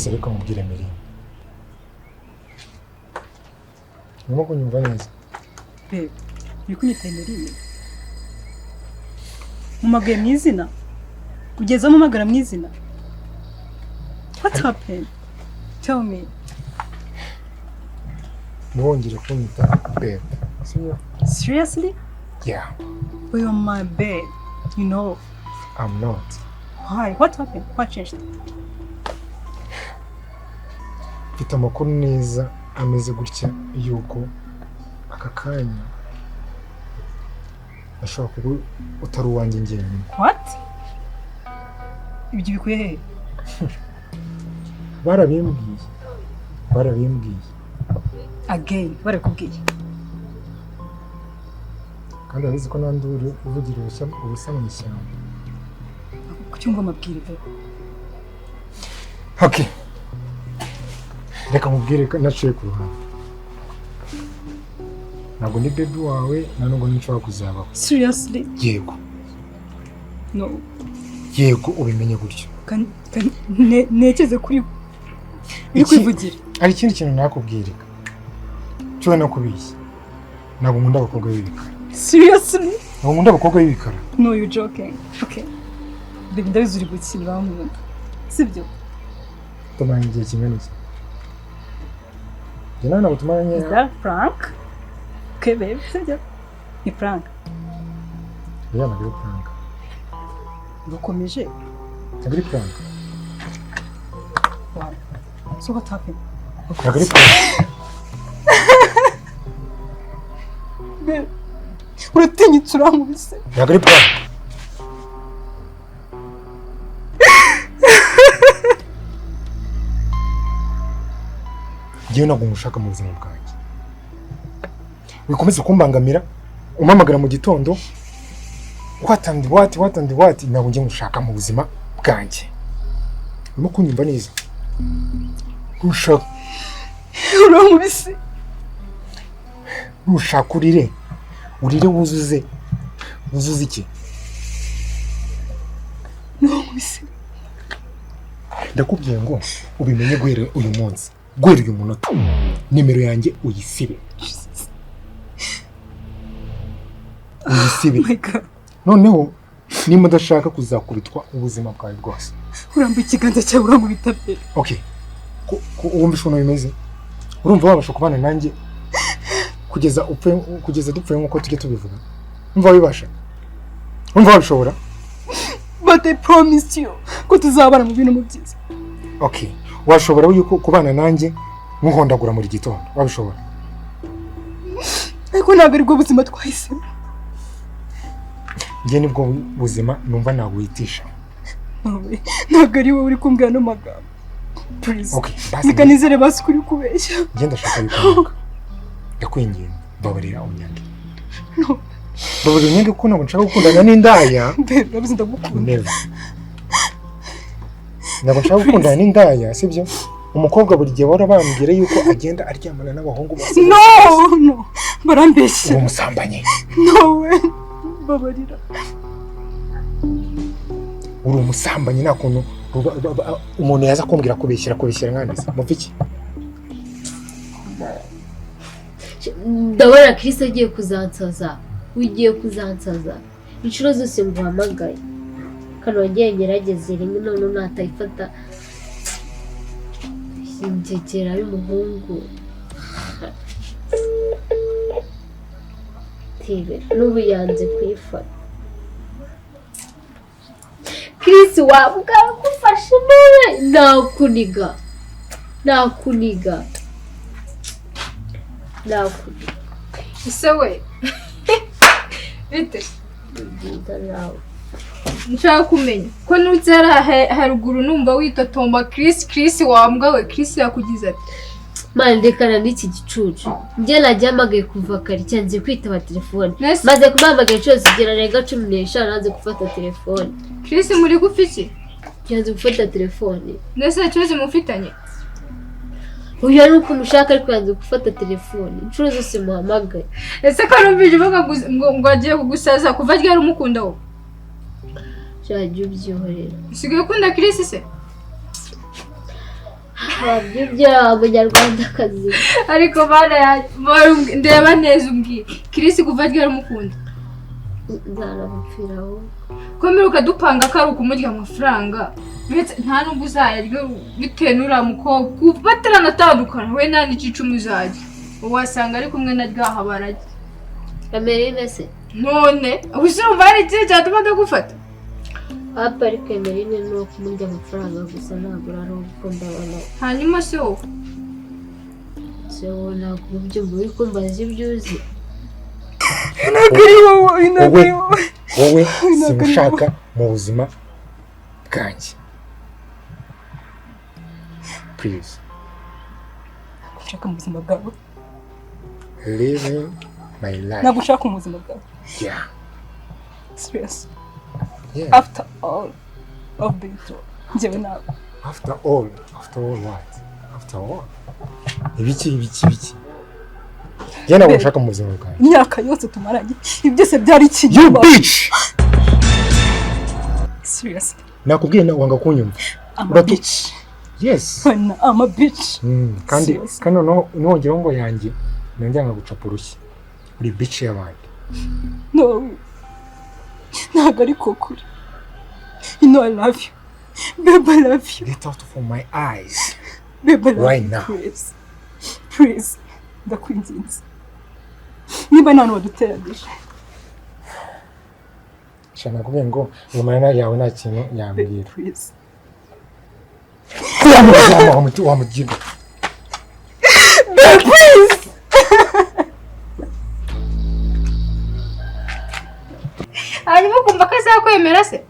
Sasa reka mubwire Mirimo. Urimo kunyumva neza? Babe, uri kunyita Emeline? Mumagaye mu izina? Ugeze mumagara mu izina? What happened? Tell me. Ntiwongere kunyita babe. Sibyo? Seriously? Yeah, You are my babe. You know. I'm not. Why? What happened? What changed? Mfite amakuru neza ameze gutya yuko aka kanya ashobora kuba utari uwanjye njyenyine. What? Ibyo bikuye hehe? Barabimbwiye. Barabimbwiye. Again, barakubwiye. Kandi urabizi ko nta nduru uvugira ubusa mu ishyamba. Kuki wumva amabwire babe? Okay. Reka mubwire ko naciye ku ruhande. Ntabwo ndi baby wawe, nta nubwo nshobora kuzabaho. Seriously? Yego. No. Yego ubimenye gutyo. Nekeze kuri uri kwivugira. Hari ikindi kintu nakubwirika. Cyo nakubeshya. Ntabwo nkunda abakobwa b'ibikara. Seriously? Ntabwo nkunda abakobwa b'ibikara. No, you're joking. Okay. Baby, ndabizi uri gukina urankunda. Sibyo? Tumaranye igihe kingana iki? Njye nawe ntabwo tumaranye. Is that prank? Okay, babe, sibyo? Ni prank. Oya, ntabwo ari prank. Urakomeje? Ntabwo ari prank. Wow. So what happened? Ntabwo ari prank. Babe, uratinyitse urankubise. Ntabwo ari prank. Njyewe ntabwo ngushaka mu buzima bwanjye. Wikomeze kumbangamira, umpamagara mu gitondo, what and what, what and what, ntabwo njye ngushaka mu buzima bwanjye. Urimo kunyumva neza? Ntushaka. Urankubise. Ntushaka urire. Urire wuzuze. Wuzuze iki? Urankubise. Ndakubwiye ngo ubimenye guhera uyu munsi. Guhera uyu munota. Nimero yanjye uyisibe. Uyisibe. Oh my God. Noneho niba udashaka kuzakubitwa ubuzima bwawe bwose. Urambuye ikiganza cyawe urankubita pe. Okay. Wumva ukuntu bimeze? Urumva wabasha kubana nanjye kugeza upfe, kugeza dupfuye nk'uko tujya tubivuga? Urumva wabibasha? Urumva wabishobora? But I promised you ko tuzabana mu bintu mu byiza. Okay. Washobora yuko kubana nanjye nkuhondagura muri gitondo? Wabishobora? Ariko ntabwo aribwo buzima twahisemo. Njye nibwo buzima numva naguhitisha. Ntabwo ari wowe uri kumbwira no magambo. Please. Okay, basi. Reka nizere basi kuri kubeshya. Njye ndashaka yuko ndakwinginga babarira unyange. No. Babarira unyange kuko ntabwo nshaka gukundana n'indaya. Babe, urabizi ndagukunda. Never. Ntabwo nshaka gukundana n'indaya, sibyo? Umukobwa buri gihe bahora bambwira yuko agenda aryamana n'abahungu bose. No, no. Barambeshya. Uwo musambanyi. No we. Babarira. Uri umusambanyi, nta kuntu umuntu yaza kumbwira kubeshyira kubeshyira nkandiza. Mupfa iki? Ndabona Chris agiye kuzansaza. Ugiye kuzansaza. Inshuro zose nguhamagaye. Kano wagiye ngerageze rimwe none natayifata. Ingegera y'umuhungu. Tibe n'ubu yanze kuyifata. Chris wabwagufashe nawe nakuniga. Nakuniga. Nakuniga. Ese we bite? Nawe. Nshaka kumenya ko nuzara haruguru numva witotomba Chris Chris wambwa we Chris yakugize ati Mani rekana n'iki gicucu. Njye najyamagaye kuva kare cyanze kwitaba telefone. Maze kumuhamagara inshuro zigera renga 15 nanze gufata telefone. Chris muri gupfa iki? Yanze gufata telefone. Nese ikibazo mufitanye? Uyu ari uko umushaka ariko yanze gufata telefone. Inshuro zose muhamagaye. Ese ko numvije uvuga ngo agiye kugusaza kuva ryari umukunda wowe? Jya ubyihorera. Usigaye ukunda Chris se? Wabyibye umunyarwandakazi. Ariko bana yanjye, ndeba neza umbwire, Chris kuva ryari umukunda? Nzanamupfira wowe. Ko mperuka dupanga ko ari ukumurya amafaranga, uretse nta nubwo uzayarya bitewe n'uriya mukobwa, kuva bataranatandukana we nta n'icicumi uzajya, wasanga ari kumwe na ryaha barajya. Emeline se? None ubu se urumva hari ikintu cyatuma ndagufata? Papa, ariko Emeline ni uwo kumurya amafaranga gusa, ntabwo ari uwo gukunda abana. Hanyuma se wowe? Se wowe, ntabwo ubyumva, uri kumbaza ibyo uzi. Ntabwo ari wowe, ntabwo ari wowe. Wowe simushaka mu buzima bwanjye, please. Ntabwo nshaka mu buzima bwawe. Living my life. Ntabwo nshaka mu buzima bwawe. Yeah. Serious? Yeah. After all of been through, njyewe ntabwo. After all, after all what? After all ibiki, ibiki, ibiki? Njye ntabwo nshaka mu buzima bwanjye. Imyaka yose tumaranye, ibi byose byari You ikinyoma. bitch! Serious? Nakubwiye na wanga kunyumva. I'm a bitch. Yes. I'm a bitch. Kandi Serious. kandi noneho nongeraho ngo yanjye nongera nkagucapa urushyi, uri bitch y'abandi. No, ntabwo ari ko kuri. You know I love you, babe, I love you. Get out of my eyes. Babe, I love Right you. now. Please, please, ndakwinginze, niba nta hantu waduteranije. Sha, nakubwiye ngo nyuma yawe nta kintu yambwira. Please. Wamugira. Babe, please. Hanyuma ukumva ko azakwemera se?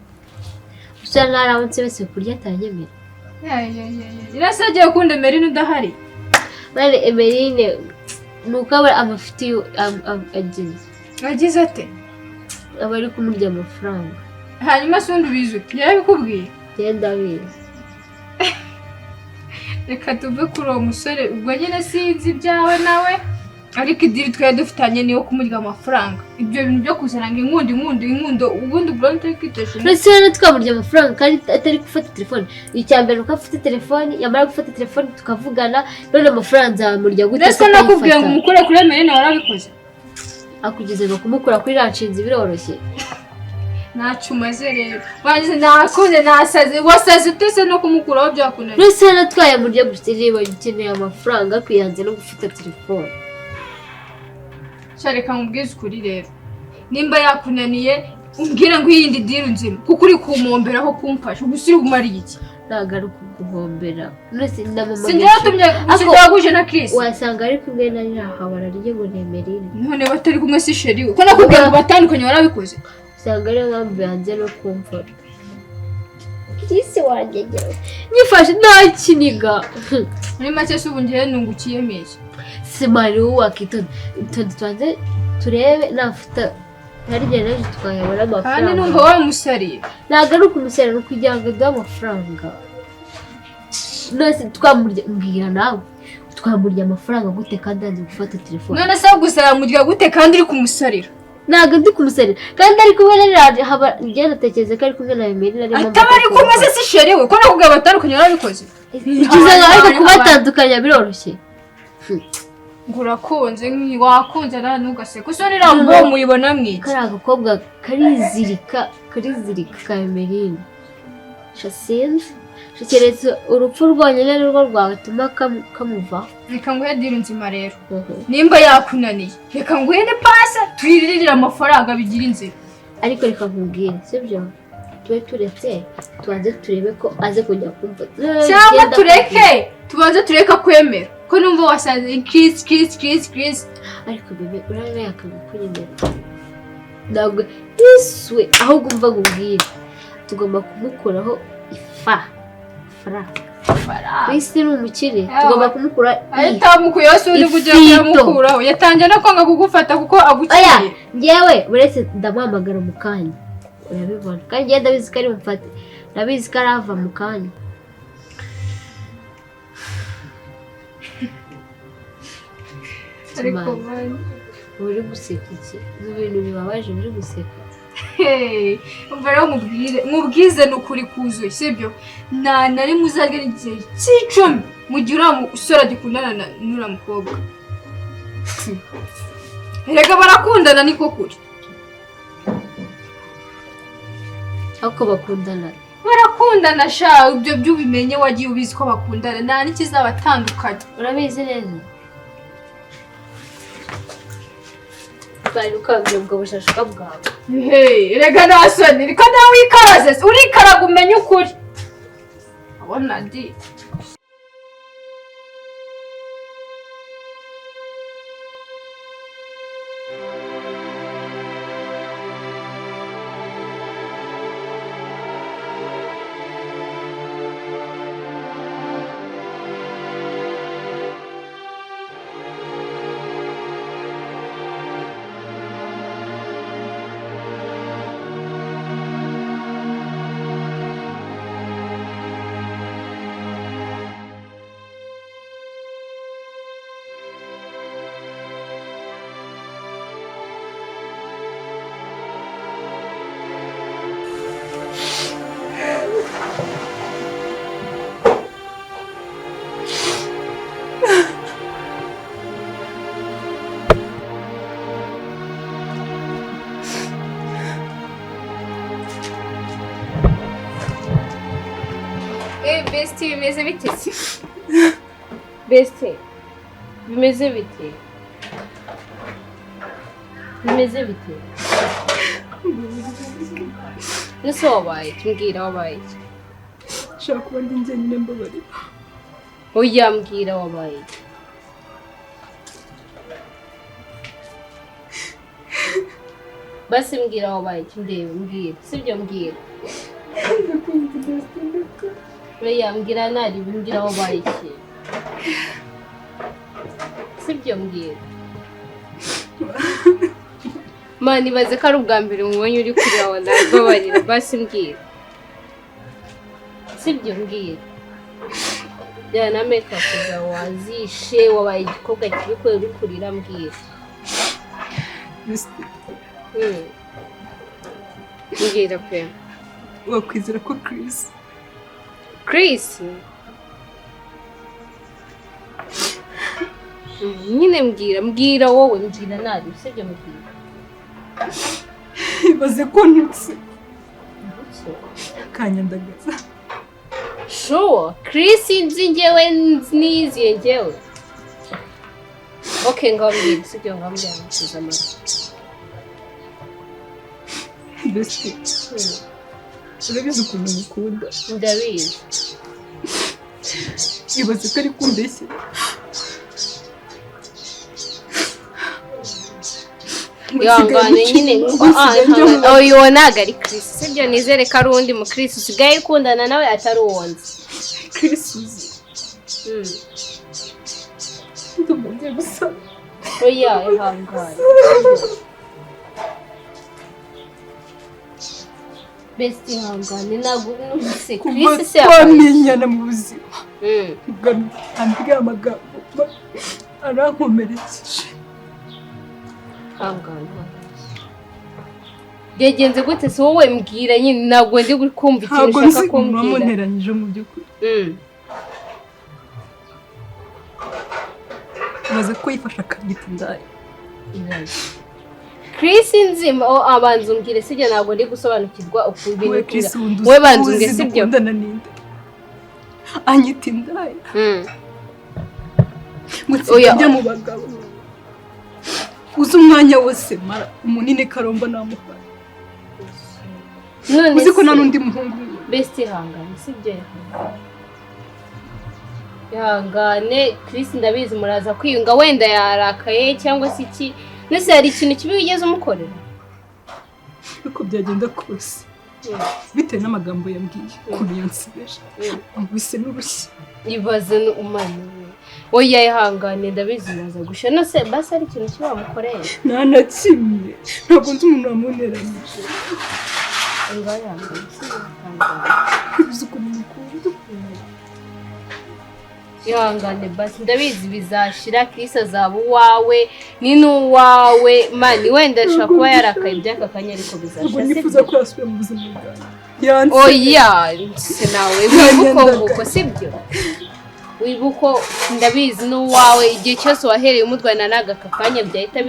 Gusa naramutse wese kurya atanyemera. Irasa agiye gukunda Emeline udahari. Bane Emeline ni uko aba amafuti agize. Agize ate? Aba ari kumurya amafaranga. Hanyuma se undi ubizi ute? Yarabikubwiye? Genda abizi. Reka tuve kuri uwo musore, ubwo nyine sinzi ibyawe nawe, ariko i deal twari dufitanye niyo kumurya amafaranga. Ibyo bintu byo kuzana ngo inkundo, inkundo, inkundo, ubundi ubwo ntari kwitesha umutwe. Ndetse rero twamurya amafaranga kandi atari gufata telefone. Icya mbere nuko afite telefone, yamara gufata telefone tukavugana. None amafaranga nzamurya gute Ndetse ko nakubwiye ngo atayifata? umukure kuri Emeline, warabikoze. Akugeze ngo kumukura kuri ranshinzi biroroshye. Ntacyo umaze rero, wangize nakunze nasaze, wasaze utese no kumukuraho byakunaniye. Ndetse rero twayamurya gusa niba ukeneye amafaranga kwihanze no gufata telefone. Sha, reka nkubwize ukuri rero, nimba yakunaniye umbwire ngo iyindi deal nzima, kuko uri kumumberaho kumfasha gusa, uri bumariye iki? Ntabwo ari ukuguhombera, ndetse ndamamaye. Sinjye yatumye Ako- sinjye na Chris. Wasanga ari kumwe na rirahabara rye ngo ni Emeline. None batari kumwe si chéri we? Ko nakubwiye ngo batandukanye, warabikoze. Usanga ariyo mpamvu yanze no kumfata. Chris wanjye, njyewe nyifashe nta kiniga. Muri make se ubu ngewe nungukiyemo iki? Simari, wowe wakitonda, itonde, tubanze turebe nafuta, hari igihe naje twayabona Kandi amafaranga. numva wamusariye. Ntabwo ari ukumusera, ni ukugira ngo aduhe amafaranga. None twamurya, mbwira nawe, twamurya amafaranga gute kandi yanze gufata telefone? None se gusa yamurya gute kandi uri kumusarira? Ntabwo ndi kumusarira, kandi ari kumwe na ririya haba, njye natekereza ko ari kumwe na Emeline, ariyo mpamvu Ataba ari kumwe se si chéri we? Ko nakubwiye batandukanye, warabikoze. Ikiza ariko kubatandukanya biroroshye. Ngo urakunze, wakunze nawe ntugaseke gusa, niriya mugabo muyibona mwiki? Kariya gakobwa karizirika, karizirika ka Emeline. Sha, sinzi, sha, keretse urupfu rwonyine nirwo rwatuma kamuvaho. Reka nguhe deal nzima rero. Nimba yakunaniye, reka nguhe ni pasi tuyiririre amafaranga, bigira inzira. Ariko reka nkubwire, sibyo, tube turetse tubanze turebe ko aze kujya kumva. Cyangwa tureke, tubanze tureke kwemera ko numva wasaze Chris, Chris, Chris, Chris. Ariko bébé, urabona yakanga kunyemera, ntabwo yiswe. Ahubwo umva nkubwire, tugomba kumukuraho ifa faranga. Chris ni umukire, tugomba kumukura Ahita wamukuyeho se undi kugira ngo ifito. Yamukuraho yatangiye no kwanga kugufata kuko Oya. agukeneye. Njyewe uretse ndamuhamagara mu kanya, urabibona, kandi njyewe ndabizi ko ari bumfate, ndabizi ko arava mu kanya. Ariko Imana. Uri guseka iki? Ibi bintu bibabaje uri guseka? Hey, umva rero nkubwire, nkubwize ni ukuri kuzuye, sibyo? Nta na rimwe uzarya n'igihe cy'icumi. Mu gihe uriya musore agikundana n'uriya mukobwa. Erega barakundana niko kuri. Ariko bakundana. Barakundana sha, ibyo by'ubimenye wagiye ubizi ko bakundana, nta n'ikizabatandukanya. Urabizi neza. Bari ukabye ubwo bushashwa bwawe. Hey, erega nta soni, reka nawe wikaraze, urikaraga umenye ukuri. Abona di. Bestie, bimeze bite? Bestie, bimeze bite? Bimeze bite? Nese wabaye iki? Mbwira wabaye iki? Nshaka kuba ndi njyenyine, mbabarira. Oya, mbwira wabaye iki? Basi mbwira wabaye iki, ndebe mbwira. Sibyo mbwira. Ndakumva Bestie, ndakumva. Oya, mbwira nari mbwira wabaye iki? Sibyo mbwira. Mani ibaze ko ari ubwa mbere mubonye uri kurira wababarira, basi mbwira. Sibyo mbwira. Jyana na make-up zawe wazishe, wabaye igikobwa kibi kubera uri kurira, mbwira. Bestie. Mbwira pe. Wakwizera ko Chris Chris? Nyine mbwira, mbwira wowe, mbwira nabi, sibyo mbwira. Ibaze ko ntutse. Kanyandagaza. Sure, Chris nzi njyewe niziye njyewe. Okay, ngaho mbwira, sibyo ngaho mbwira, nsize amatwi. Bestie. Urabizi ukuntu ngukunda. Ndabizi. Ibaze ko ari kumbeshya. Ihangane nyine. Oyo ntago ari Chris. Sibyo nizere ko ari undi mu Chris usigaye ukundana nawe atari uwo nzi. Chris uzi. Ndumva ngiye gusara. Oya, ihangane. Bestie, ihangane ntabwo nuse Chris se twamenyana mu buzima. Ambwira amagambo arankomerekeje. Ihangane. Byagenze gute se wowe mbwira nyine, ntabwo ndi kumva ikintu ushaka kumbwira. Ntabwo nzi mu by'ukuri. Maze ko yifasha akanyita indaya. Chris nzima, abanza umbwire sibyo, ntabwo ndi gusobanukirwa ukuntu ibintu. Wowe banza umbwire sibyo. Anyita indaya. Oya, njya mu bagabo. Uzi umwanya wose mara umunini karomba namuhaye. None uzi ko nta n'undi muhungu. Bestie, ihangane sibyo, ihangane. Chris ndabizi muraza kwiyunga, wenda yarakaye cyangwa se iki. Nese hari ikintu kibi wigeze umukorera? Uko byagenda kose bitewe n'amagambo yambwiye ukuntu yansibeje, amubise n'urushyi. Ibaze umwana we. Oya, ihangane ndabizi muraza gusha. Nose basi hari ikintu kibi wamukoreye? Nta na kimwe, ntabwo nzi umuntu wamuneranyije. Uzi ukuntu mukunda. Ihangane basi ndabizi bizashira, Chris azaba uwawe, ni n'uwawe. Mani wenda ashobora kuba yarakaye iby'aka kanya ariko bizashira. Nifuza ko yasubira mu buzima bwanjye. Oya, se nawe wibuka nguko sibyo? Wibuko ndabizi n'uwawe igihe cyose wahereye umutwana n'agaka kanya byahita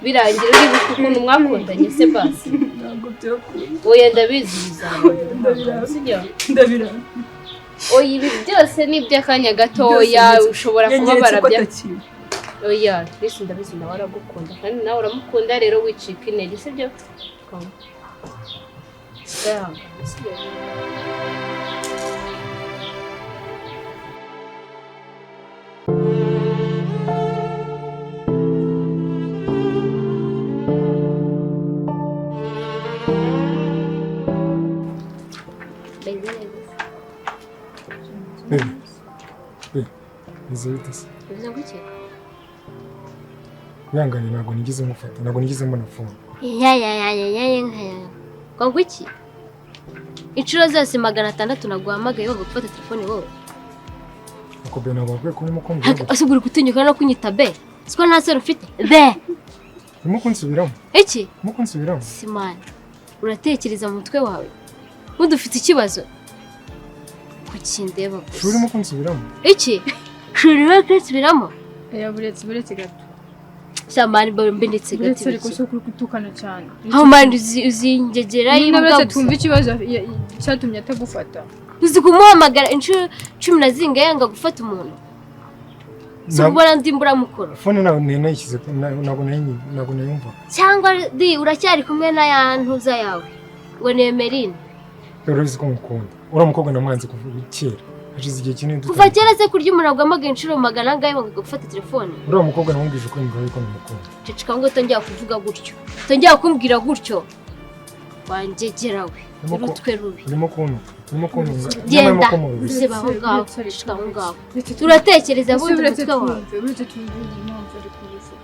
birangira uribuka ukuntu mwakundanye se basi. Ntabwo byakunda. Oya ndabizi bizaba. Sibyo? Ndabira. Oya ibi byose ni iby'akanya gatoya ushobora kubabara bya. Oya Chris ndabizi nawe aragukunda kandi nawe uramukunda rero wicika intege sibyo? Sibyo? Wihangane ntabwo nigeze mufata, ntabwo nigeze mbona phone. Ya. Ngo iki? Inshuro zose 600 naguhamagaye wowe gufata telefone wowe. Uko be ntabwo bakwiye kuba umukumbira. Asubira gutinyuka no kunyita be. Siko nta sero ufite. Be. Urimo kunsubiramo? Iki? Urimo kunsubiramo? Simani. Uratekereza mu mutwe wawe? Udufite ikibazo? Kuki ndeba gusa. Urimo kunsubiramo? Iki? Urimo kunsubiramo? Ya buretse gato. Shamani mbendetse gato. Buretse ariko so kuri kutukana cyane. Aho mani uzingegera imbwa. Twumva ikibazo cyatumye atagufata. Uzi kumuhamagara inshuro 10 na zinga yanga gufata umuntu. Subona ndi mbura mukoro. Phone nawe nayishyize ntabwo nayumva. Cyangwa di uracyari kumwe na ya ntuza yawe. Ngo ni Emeline. Urabizi ko mukunda. Ura mukobwa namwanze kuva kera. Hashize igihe kinini dutandukanye. Kuva kera se kurya umuntu aguhamagaye inshuro 400 angahe ngo gufata telefone. Uriya mukobwa namubwije ko mbura yuko namukunda. Ceceka ngo utongera kuvuga gutyo. Utongera kumbwira gutyo. Wangegera we. Urutwe rubi. Urimo kuntuka. Urimo kuntuka. Genda. Usiba aho ngaho. Ceceka aho ngaho. Turatekereza bundi umutwe wawe. Uretse tumve impamvu ari kubivuga.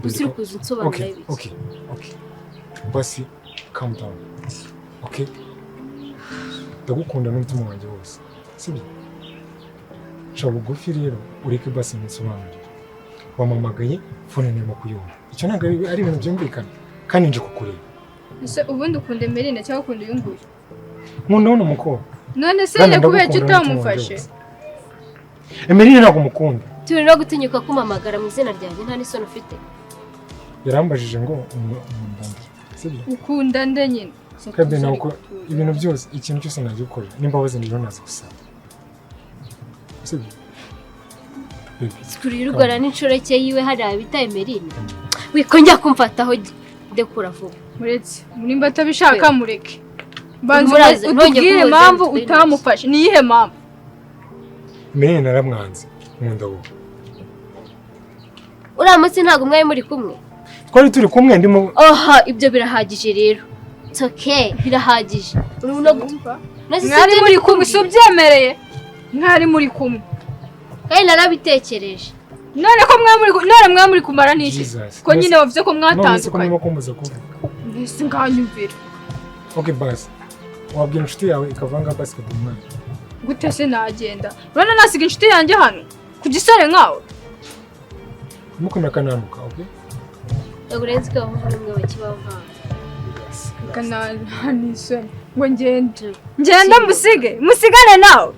Usiri kuza unsobanurira ibiki. Okay. Basi calm down. Okay? Ndagukunda n'umutima wanjye wose. Sibyo? Ca bugufi rero ureke basi nsobanurire. Wamamagaye phone nemo kuyumva. Icyo ntabwo ari ibintu byumvikana kandi nje kukureba. Ese ubundi ukunda Emeline cyangwa ukunda uyu nguyu? Nkunda uno mukobwa. None se ne kubera iki utamufashe? Emeline ntabwo mukunda. Turi no gutinyuka kumamagara mu izina ryanjye nta n'isoni ufite. Yarambajije ngo umundande. Sibyo? Ukunda nde nyine? Kabe nako ibintu byose ikintu cyose nagikora nimbabazi niro naza gusaba. Sibyo? Sikuri rugara n'inshoreke yiwe hari abita Emeline. Wikongera kumfataho ndekura vuba. Muretse nimba atabishaka mureke. Banza utubwire impamvu utamufashe. Ni iyihe mpamvu? Emeline naramwanze nkunda wowe. Uramutse ntabwo mwari muri kumwe. Twari turi kumwe ndimo. Oha ibyo birahagije rero. It's okay, birahagije. Mwari muri kumwe si ubyemereye? Mwari muri kumwe. Kandi narabitekereje. None ko mwari muri kumara n'iki? Ko nyine bavuze ko mwatandukanye. None se ko ndimo kumbuza kuvuga. Mbese nganyumvira. Okay basi. Wabwira inshuti yawe ikavanga basi ikaduha umwana. Gute se nagenda? Urabona nasiga inshuti yanjye hano? Ku gisore nkawe? Mukomera kananuka, okay? Urenze ko abavandimwe bakibaho nkawe. Kana nisoni ngo ngende ngenda musige musigane nawe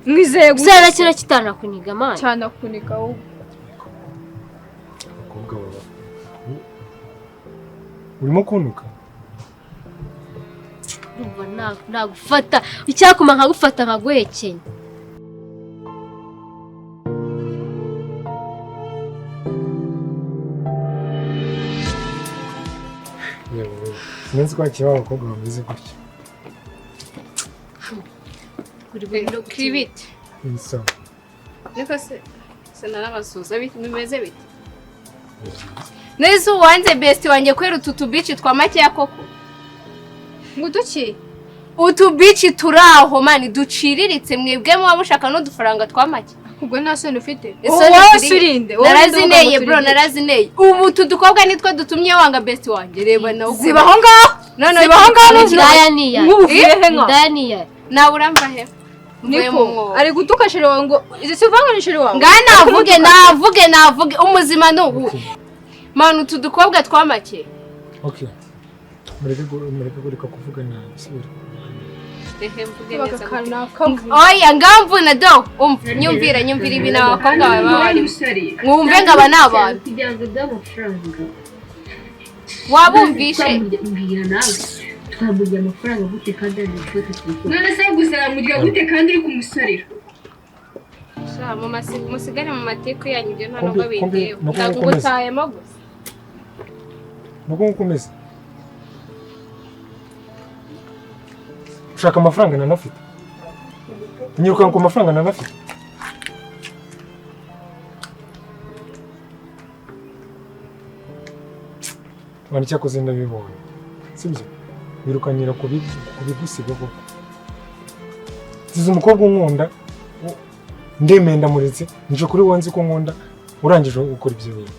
mwizeye gusa kera kitanakuniga man cyanakuniga wowe abakobwa baba urimo kuntuka urumva nagufata icyakuma nkagufata nkaguhekenya. Sinzi ko hakibaho abakobwa bameze gutya. Kribite. Insa. Niko se sinarabasuza bimeze bite? Neza uwanze best wanjye kwera utu tubici twa makeya koko. Ngo duki? Utu bici turaho mani duciriritse mwebwe muba mushaka n'udufaranga twa make. Ubwo nta soni ufite. Wowe surinde. Narazineye bro narazineye. Ubu utu dukobwa nitwe dutumye wanga best wanjye reba nawe. Ziba aho ngaho. None ziba aho ngaho Dayaniya. Dayaniya. Nawe uramva he? Niko ari gutuka shere wawe ngo izi uvanga ni shere wawe. Nga navuge umuzima ni ubu. Manu utu dukobwa twa make. Okay. Mureke kureka kuvuga nabi sibira. Ehe, mvuge neza gute? Kanaka. Oya, ngamvuna do, umva, nyumvira, nyumvira ibintu abakobwa bawe baba barimo, mwumve ngo aba ni abantu. Kugira ngo uduhe amafaranga. Wabumvishe? Mbwira nawe, twamurya amafaranga gute kandi ari gufata telefone? None se gusara murya gute kandi uri kumusarira? Sha, musigare mu matiku yanyu, ibyo nta nubwo Kumbi- bindeba. nuko Ntabwo ukomeza. ngutayemo gusa. Nuko ngukomeza ushaka amafaranga nanafite, nyirukanka ku mafaranga nanafite. Mwana, icyakoze ndabibonye, sibyo? Wirukanyira ku bigusiga koko. Nziza umukobwa unkunda, ndemeye, ndamuretse, nje kuri wowe, nzi ko nkunda, urangije gukora ibyo bintu.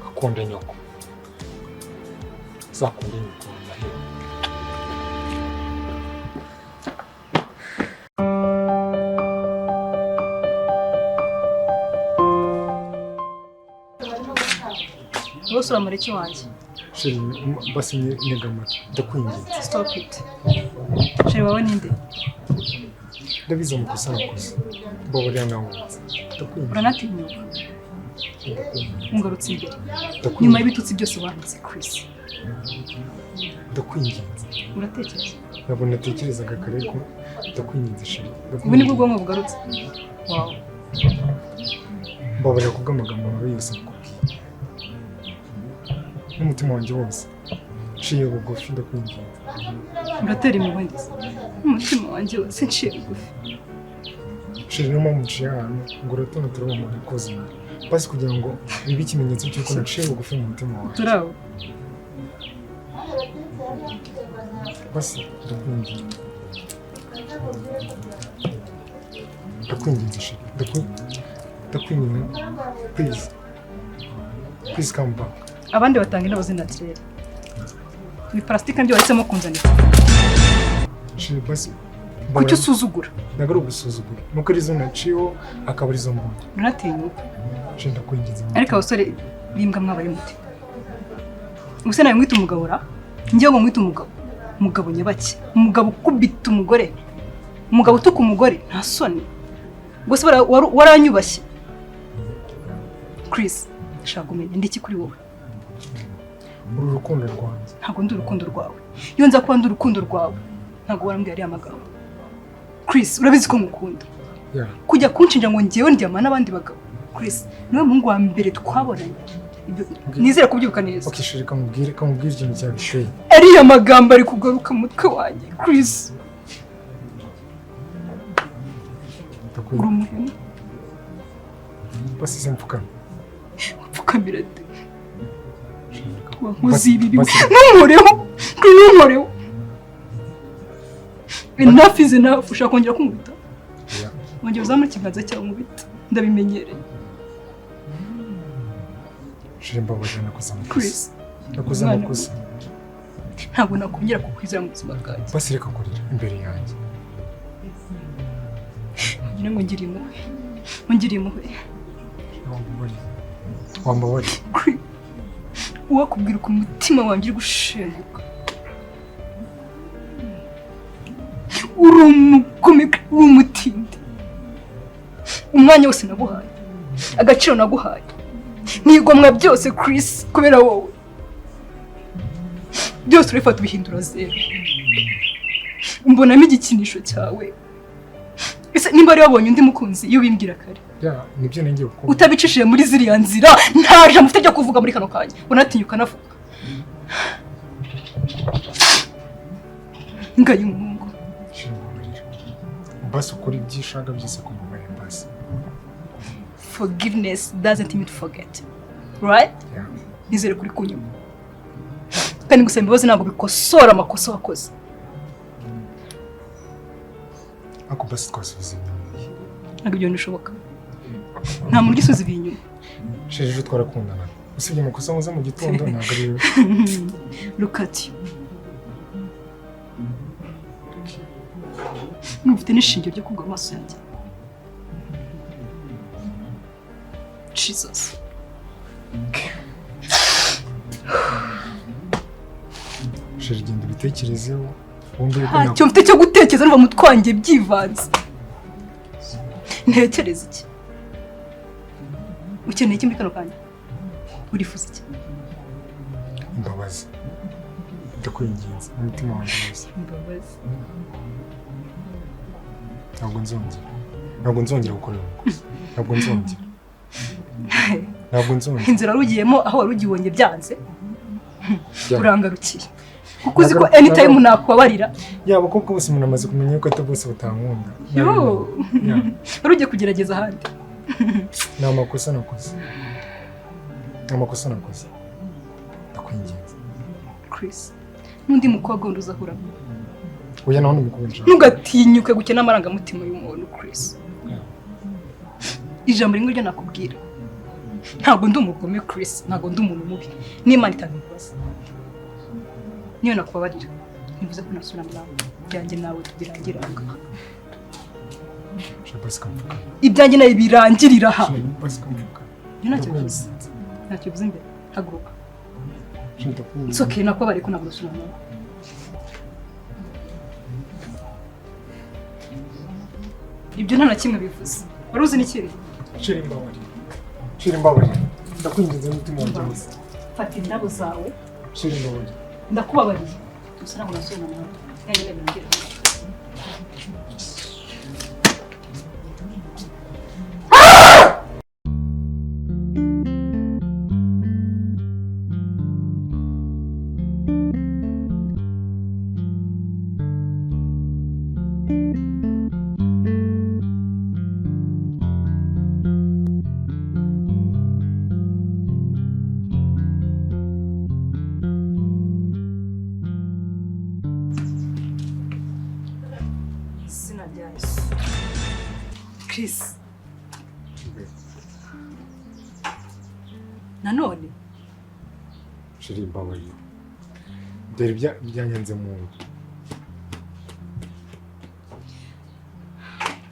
Akunda nyoko, uzakunde nyoko ndaheba. Bose uramureke wanjye. Chérie, basi ntega amatwi, ndakwinginze. Stop it. Chérie wawe ninde? Ndabizi amakosa nakoze, mbabarira nkangutse, ndakwinginze. Uranatinyuka? Ndakwinginze. Ungarutse imbere nyuma Ndakwinginze. y'ibitutsi byose wanditse, Chris. Ndakwinginze. Uratekereza? Ntabwo natekerezaga kare ko, ndakwinginze chérie. Ubu nibwo Ndakwinginze. ubwonko bugarutse, wow. Mbabarira kubw'amagambo mabi yose nakubwiye, n'umutima wanjye wose nciye bugufi, ndakwinginze. Uratera impuhwe ndetse umutima wanjye wose nciye bugufi. Chérie, niyo mpamvu nciye ahantu ngo uratona turaba umuntu ukoze imbere, basi kugira ngo bibe ikimenyetso cy'uko naciye bugufi mu mutima wanjye. Turabo. Basi ndakwinginze, ndakwinginze chérie, ndakwinginze, please, please come back. Abandi batanga indabo z'inatirere, ni parasitike nibyo wahisemo kunzanira? Chérie, basi. Kuki usuzugura? Ntabwo ari ugusuzugura, nuko arizo naciyeho, akaba arizo mbonye. Uranatinyuka? Chérie, ndakwinginze. Ariko abasore b'imbwa mwabaye mute? Ubuse nawe mwita umugabo ra? Njyewe ngo mwite umugabo, umugabo nyabake, umugabo ukubita umugore, umugabo utuka umugore, nta soni gusa. Waranyubashye Chris. Ndashaka kumenya ndi iki kuri wowe? Uru rukundo rwanjye. Ntabwo ndi urukundo rwawe. Iyo nza kuba ndi urukundo rwawe, ntabwo warambwiye ariya magambo. Chris, urabizi ko ngukunda. Kujya kunshinja ngo njyewe ndyama n'abandi bagabo, Chris, niwe muhungu wa mbere twabonanye. Ibyo nizere kubyibuka neza. Okay chérie, kamubwire ikintu cyabiteye. Ariya magambo ari kugaruka mu mutwe wanjye, Chris. Uri Ndakwinginze. umuhemu. Basi se mfukame? Upfukamira de? Chérie, Wankoze ibi. Basi. Ntunkoreho, Chris, ntunkoreho. Enough is enough. Ushaka kongera kunkubita? Yeah. Wongera uzamure ikiganza cyawe nkubita, ndabimenyereye. Chérie, mbabarira, nakoze amakosa. Chris. Nakoze Mwana. amakosa. Ntabwo nakongera kukwizera mu buzima bwanjye. Basi reka kurira imbere yanjye. Ngira ngo ngire impuhwe, ngire impuhwe. Wambabariye, wambabariye? Chris, uwakubwira uko umutima wanjye uri gushenguka. Uri umugome, uri umutindi. Umwanya wose naguhaye, agaciro naguhaye, nigomwa byose, Chris, kubera wowe, byose urabifata ubihindura zero, mbonamo igikinisho cyawe. Ese nimba wari wabonye undi mukunzi, iyo ubimbwira kare? Yeah, nibyo ngiye gukora. Utabicishije muri ziriya nzira, nta jambo ufite ryo kuvuga muri kano kanya. Unatinyuka anavuga ngaye umuhungu. Chérie, mbabarira, basi ukora ibyo ushaka byose, kumbabarira basi. Forgiveness doesn't mean to forget, right? Yeah. Nizere kuri kunyuma, kandi gusaba imbabazi ntabwo bikosora amakosa wakoze. Ariko basi twasubiza inyuma. Ntabwo ibyo bintu bishoboka, nta muntu ugisubiza ibi inyuma. Chérie, ejo twarakundana, usibye amakosa nkoze mu gitondo, ntabwo ari we. Look at you. Ntufite n'ishingiro ryo kugwa amaso yanjye. Jesus. Chérie, genda ubitekerezeho. Wumve yuko Ntacyo mfite cyo gutekereza, numva umutwe wanjye byivanze. Ntekereza iki? Ukeneye iki muri kano kanya? Urifuza iki? Imbabazi. Ndakwinginze umutima wanjye wose. Imbabazi. Ntabwo nzongera. Ntabwo nzongera gukora uyu mukozi. Ntabwo nzongera. Ntabwo nzongera. Inzira warugiyemo aho warugibonye byanze. Urangarukiye. Kuko uzi ko anytime nakubabarira. Ya abakobwa bose umuntu amaze kumenya yuko atari bose batankunda. Yo. Wari ugiye kugerageza ahandi. Ni amakosa nakoze. Ni amakosa nakoze. Ndakwinginze. Chris, n'undi mukobwa wundi uzahura. Oya naho n'umukobwa nshaka. Ntugatinyuke gukena amarangamutima y'umuntu Chris. Ijambo rimwe ryo nakubwira. Ntabwo ndi umugome Chris, ntabwo ndi umuntu mubi. N'Imana itanga imbabazi. Niyo nakubabarira. Nivuze ko nasubira nawe. Ibyanjye nawe tubirangira aha. Ibyanjye nawe birangirira aha. Ntacyo bivuze. Ntacyo bivuze imbere. Haguruka. It's okay, nakubabariye ko ntabwo nasubira nawe. Ibyo nta na kimwe bivuze. Wari uzi n'ikindi? Shira imbabarira. Shira imbabarira. Ndakwinginze n'umutima wanjye wose. Fata indabo zawe. Shira imbabarira. Ndakubabariye. Gusa ntabwo nasubira nawe. Ibyanjye nawe birangirira aha. Chris. Nanone Shira imbabarira. Dore byanyanze mu nda.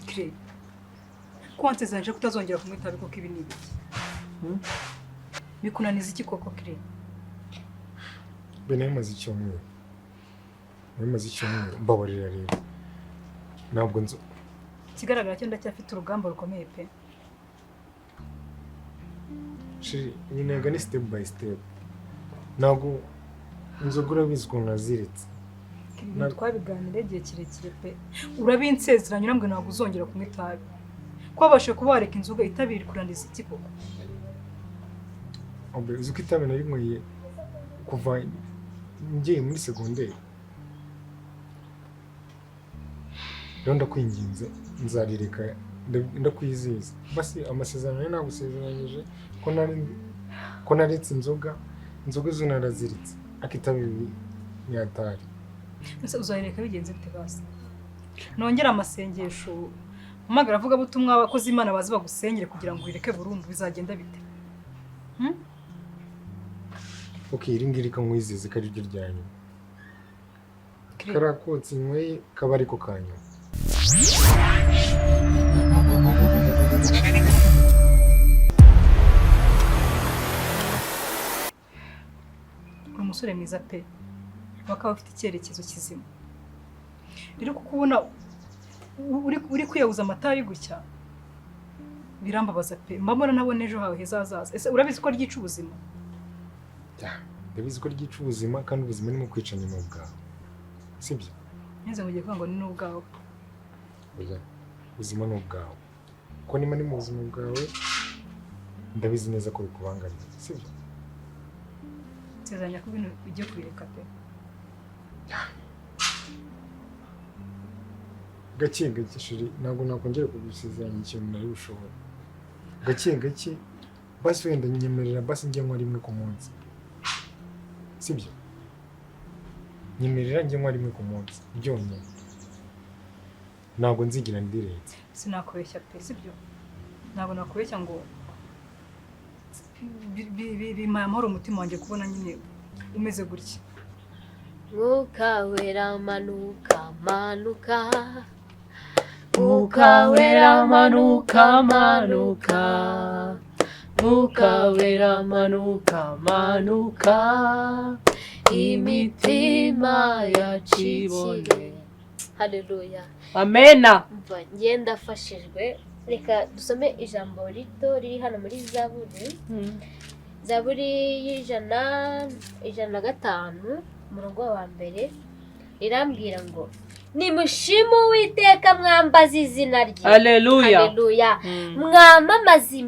Chris. Ko wansezeranyije kutazongera kunywa itabi koko ibi ni ibiki? Bikunaniza iki koko Chris? Be namaze icyumweru. Namaze icyumweru mbabarira rero. Ntabwo nzo ikigaragara cyo ndacyafite urugamba rukomeye pe. Shiri, intego ni step by step. Ntabwo inzoga urabizi ukuntu naziritse. Twabiganiriye igihe kirekire pe. Urabinsezeranya urambwira ntabwo uzongera kunywa itabi. Ko wabashe kuba wareka inzoga itabi rikurangiza iki koko? Uzi ko itabi narinyweye kuva ngiye muri segonderi. Rero ndakwinginze nzarireka ndakwizihiza. Basi amasezerano yo nagusezeranyije ko naretse inzoga, inzoga zo naraziritse akitabi ni atari. Ese uzayireka bigenze bite basi? Nongera amasengesho mpamagara avuga butumwa abakozi Imana bazi bagusengere kugira ngo uyireke burundu bizagenda bite? Okay, iri ngiri kamwizize ko ari ryo rya nyuma. Karakotse inyweye kaba ariko ka nyuma. Uri umusore mwiza pe, bakaba bafite icyerekezo kizima. Rero kuko ubona uri kwiyahuza amatabi gutya birambabaza pe. Mbabona nabona ejo hawe heza hazaza. Ese urabizi ko ryica ubuzima? Ndabizi ko ryica ubuzima kandi ubuzima ni mu kwica nyuma bwawe. Sibyo? Neze ngo ugiye kuvuga ngo ni n'ubwawe. Oya, ubuzima ni ubwawe. Ko niba ni mu buzima bwawe ndabizi neza ko bikubangamiye. Sibyo? Nsezeranya ko ibintu ugiye kubireka pe. Gake gake shiri, ntabwo nakongera kugusezeranya ikintu nari bushobora. Gake gake basi wenda nyemerera basi njye nywa rimwe ku munsi. Sibyo? Nyemerera njye nywa rimwe ku munsi byonyine. Ntabwo nzigira ndirenze. Sinakubeshya pe, sibyo? Ntabwo nakubeshya ngo bimpaye amahoro umutima wanjye kubona nyine umeze gutya. Mwuka wera manuka manuka, Mwuka wera manuka manuka, Mwuka wera manuka manuka, imitima yacu ibone. Haleluya. Amena. Umva, njye ndafashijwe. Reka dusome ijambo rito riri hano muri Zaburi. Zaburi y'105, umurongo wa mbere, rirambwira ngo: "Nimushime Uwiteka, mwambaze izina rye." Haleluya. Haleluya. "Mwamamaze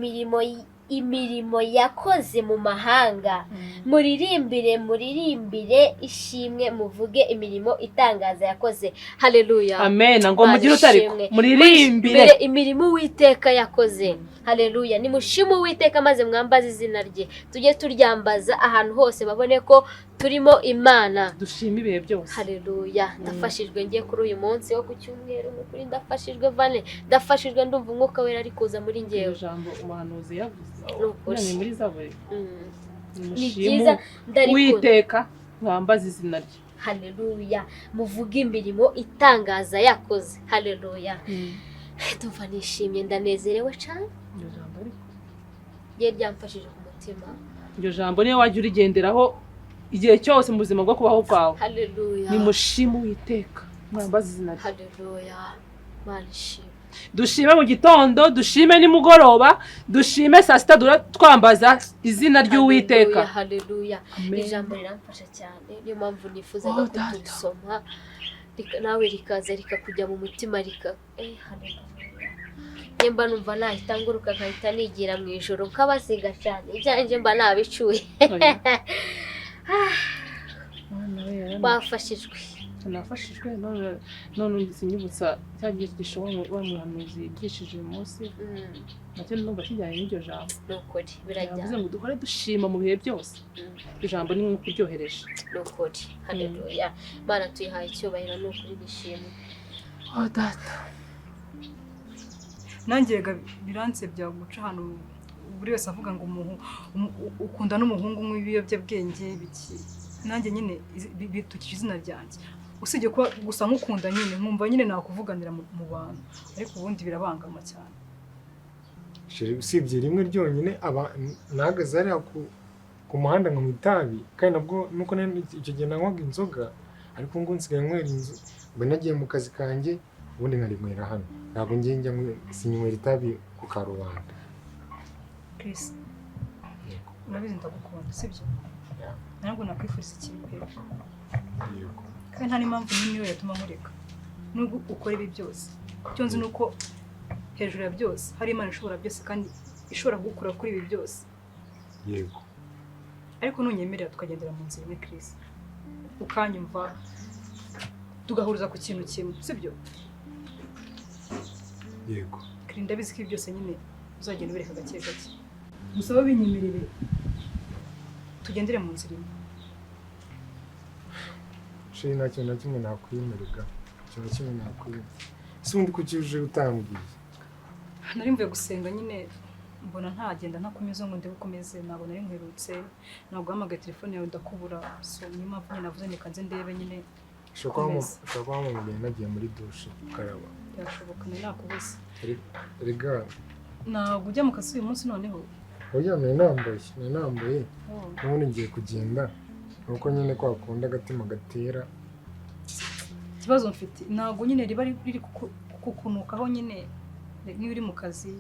imirimo yakoze mu mahanga, muririmbire, muririmbire ishimwe, muvuge imirimo itangaza yakoze." Haleluya. Amena. Ngo mugire utariko Ishimwe. muririmbire Mbere imirimo Uwiteka yakoze. Haleluya. Nimushime Uwiteka maze mwambaze izina rye. Tujye turyambaza ahantu hose, babone ko turimo Imana. Dushime ibihe byose. Haleluya. Ndafashijwe ngiye kuri uyu munsi wo ku cyumweru. Ni ukuri ndafashijwe, Vane, ndafashijwe. Ndumva Umwuka Wera ari kuza muri Iryo ngewe. jambo umuhanuzi yavuze Ni ukuri. ni muri Zaburi. Ni Nimushime byiza, ndarikunda. Uwiteka, mwambaze izina rye. Haleluya. Muvuge imirimo itangaza yakoze. Haleluya. Ndumva nishimye, ndanezerewe cyane. Iryo jambo ariko Rye ryamfashije ku mutima. Iryo jambo niyo wajya urigenderaho igihe cyose mu buzima bwo kubaho kwawe. Haleluya. Nimushime Uwiteka, mwambaze izina rye. Haleluya. Mana ishimwe. Dushime mu gitondo, dushime nimugoroba, dushime saa sita, dura twambaza izina ry'Uwiteka. Haleluya. Amen. Ijambo riramfasha cyane, niyo mpamvu nifuzaga Oh, ko Data. turisoma, nawe rikaza rikakujya mu mutima, rika haleluya. Njye mba numva nahita nguruka, nkahita nigira mu ijoro, nkabasiga cyane. Ibyanjye mba nabicuye. Oya. Mwana we, Wafashijwe? Nafashijwe. None sinyibutsa cya gigisho wa muhanuzi yigishije uyu munsi, nacyo numva kijyanye n'iryo jambo. Ni ukuri Yavuze birajyana. ngo duhore dushima mu bihe byose. Ijambo ni nko kuryohereje. Ni ukuri. Haleluya. Mana tuyihaye icyubahiro, ni ukuri nishimwe. Oh Data. Nanjye rega biransebya guca ahantu buri wese avuga ngo ukunda n'umuhungu unywa ibiyobyabwenge biki. Nanjye nyine bitukije izina ryanjye, usibye kuba gusa nkukunda nyine, nkumva nyine nakuvuganira mu bantu, ariko ubundi birabangama cyane. Chérie, usibye rimwe ryonyine aba nahagaze hariya ku muhanda nkanywa itabi, kandi nabwo nuko nari icyo gihe nanywaga inzoga, ariko ngo nsigaye nywera inzu, mba nagiye mu kazi kanjye, ubundi nkarinywera hano. Ntabwo ngiye njya sinywera itabi ku karubanda. Chris. Yego. Urabizi ndagukunda, sibyo? Yeah. Ntabwo nakwifuriza ikibi pe. Yego. Kandi nta n'impamvu n'imwe yatuma nkureka nubwo ukora ibi byose. Icyo nzi ni uko hejuru ya byose hari Imana ishobora byose, kandi ishobora kugukura kuri ibi byose. Yego. Ariko nunyemerera tukagendera mu nzira imwe, Chris, ukanyumva, tugahuriza ku kintu kimwe, sibyo? Yego. Chris, ndabizi ko ibi byose nyine uzagenda ubereka gake gake, gusa babinyemerere tugendere mu nzira imwe. Chérie, nta kintu na kimwe nakwemerega, ikintu na kimwe nakwima. Ese ubundi kuki uje utambwiye? Nari mvuye gusenga nyine, mbona ntagenda ntakomeza ngo ndebe uko umeze. Ntabwo nari nkwerutse, ntabwo uhamagaye telefone yawe ndakubura, so niyo mpamvu nyine navuze reka nze ndebe nyine. Ushobora kuba wampamagaye nagiye muri douche gukaraba. Byashoboka, nari nakubuze. Erega. Ntabwo ujya mu kazi uyu munsi noneho? Oya, nari nambaye. Oh. N'ubundi ngiye kugenda, nuko nyine kwa kundi agatima gatera. Ikibazo mfite, ntabwo nyine riba riri kukunukaho nyine niba uri mu kazi?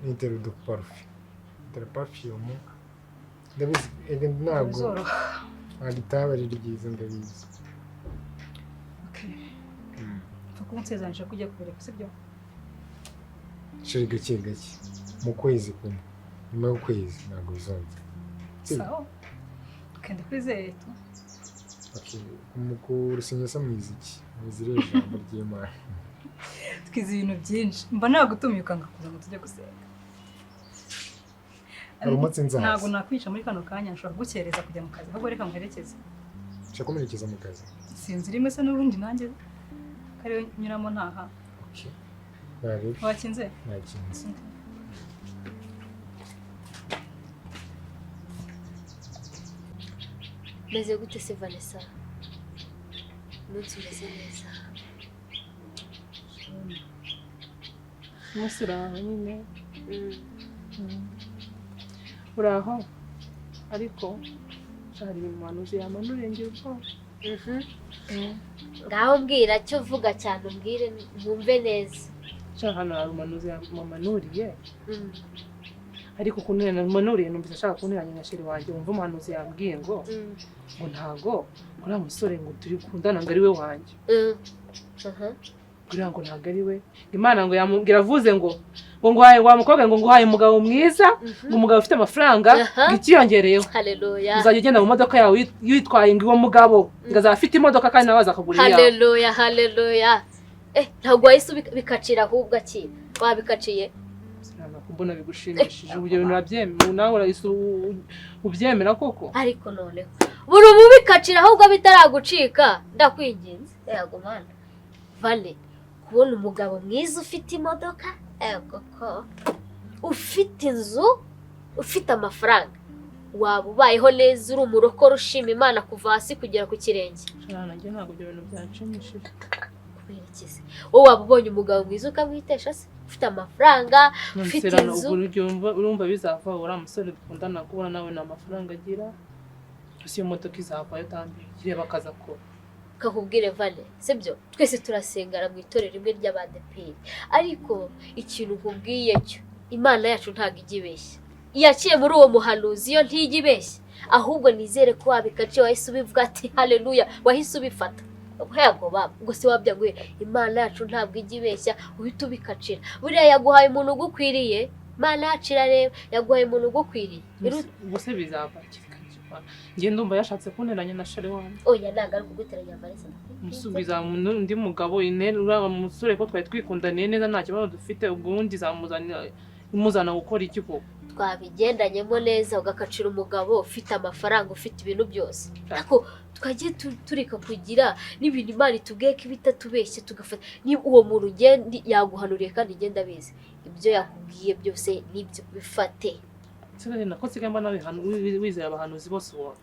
Nitera uduparufe, nitera perfume, ndabizi ega ntabwo Bizoroha. Ntabwo itabi ari ryiza, ndabizi. Okay. Upfa kuba unsezeranyije ko ugiye kubireka, sibyo? Chérie, gake gake, mu kwezi kumwe, nyuma y'ukwezi ntabwo bizongera. Sibyo? Sawa, okay, ndakwizeye tu. Okay, mu ku rusengero se mwize iki? Mwize irihe jambo ry'Imana? Twize ibintu byinshi. Mba nagutumiye ukanga kuza ngo tujye gusenga. Hari umunsi nzaza. Ntabwo nakwica muri kano kanya, nshobora kugukereza kujya mu kazi. Ahubwo reka nguherekeze. Ushaka kumerekeza mu kazi? Sinzi rimwe se n'ubundi nanjye kariyo nyuramo ntaha. Okay, narebe. Wakinze? Nakinze. Okay. Meze gute se, Vanessa? Umunsi umeze neza? Umunsi uraho nyine. Uraho ariko hari umuhanuzi yamanuriye ngira ubwoba. Ngaho mbwira cyo vuga cyane umbwire nkumve neza. Sha hano hari umuhanuzi yamanuriye. Ariko ukuntu yamanuriye numvise ashaka kunteranya na chéri wanjye. Wumva umuhanuzi yambwiye ngo ngo ntago uriya musore ngo turi kundana ngo ari we wanjye. Uriya ngo ntago ari we. Imana ngo yamubwira avuze ngo ngo nguhaye wa mukobwa ngo nguhaye umugabo mwiza, ngo umugabo ufite amafaranga, ngo ikiyongereyeho. Haleluya. Uzajya ugenda mu modoka yawe witwaye ngo uwo mugabo ngo azaba afite imodoka kandi nawe azakugurira iyawe. Haleluya, haleluya. Ntabwo wahise ubikacira ahubwo akira. Wabikaciye. Mbona bigushimishije ubyo bintu urabyemera nawe urahise ubyemera koko? Ariko noneho buri ubikacira ahubwo bitaragucika ndakwinginze. Yego mana. Vale kubona umugabo mwiza ufite imodoka, yego ko ufite inzu, ufite amafaranga, waba ubayeho neza uri umurokore ushima Imana kuva hasi kugera ku kirenge. Nanjye ntabwo ibyo bintu byanshimishije. Kubera iki se? Wowe waba ubonye umugabo mwiza ukamwitesha se? Ufite amafaranga, ufite inzu. Urumva bizava uriya musore dukundana kubona nawe nta mafaranga agira. Gusa iyo modoka izavayo tambi kireba akaza ko. Kakubwire Vale, sibyo? Twese turasengana mu itorero rimwe ry'abadeperi. Ariko ikintu nkubwiye cyo, Imana yacu ntabwo ijya ibeshya. Yaciye muri uwo muhanuzi yo ntijya ibeshya. Ahubwo nizere ko wabikaciye wahise ubivuga ati haleluya, wahise ubifata. Yego baba, ubwo se wabyaguye. Imana yacu ntabwo ijya ibeshya, uhita ubikacira. Buriya yaguhaye umuntu ugukwiriye. Imana yacu irareba, yaguhaye umuntu ugukwiriye. Ubwo se bizava njye ndumva yashatse kunteranya na chéri wanjye. Oya ntabwo ari kuguteranya Vanessa. Musubiza undi mugabo uriya musore ko twari twikundaniye neza nta kibazo dufite, ubwo ubundi imuzana gukora iki koko? Twabigendanyemo neza ugakacira umugabo ufite amafaranga ufite ibintu byose. Ariko twagiye tureka kugira n'ibintu Imana itubwiye ko ibitatubeshye tugafata. Niba uwo muntu yaguhanuriye kandi igenda abizi, ibyo yakubwiye byose nibyo bifate. Nako nsigaye mbona wizera abahanuzi bose ubona.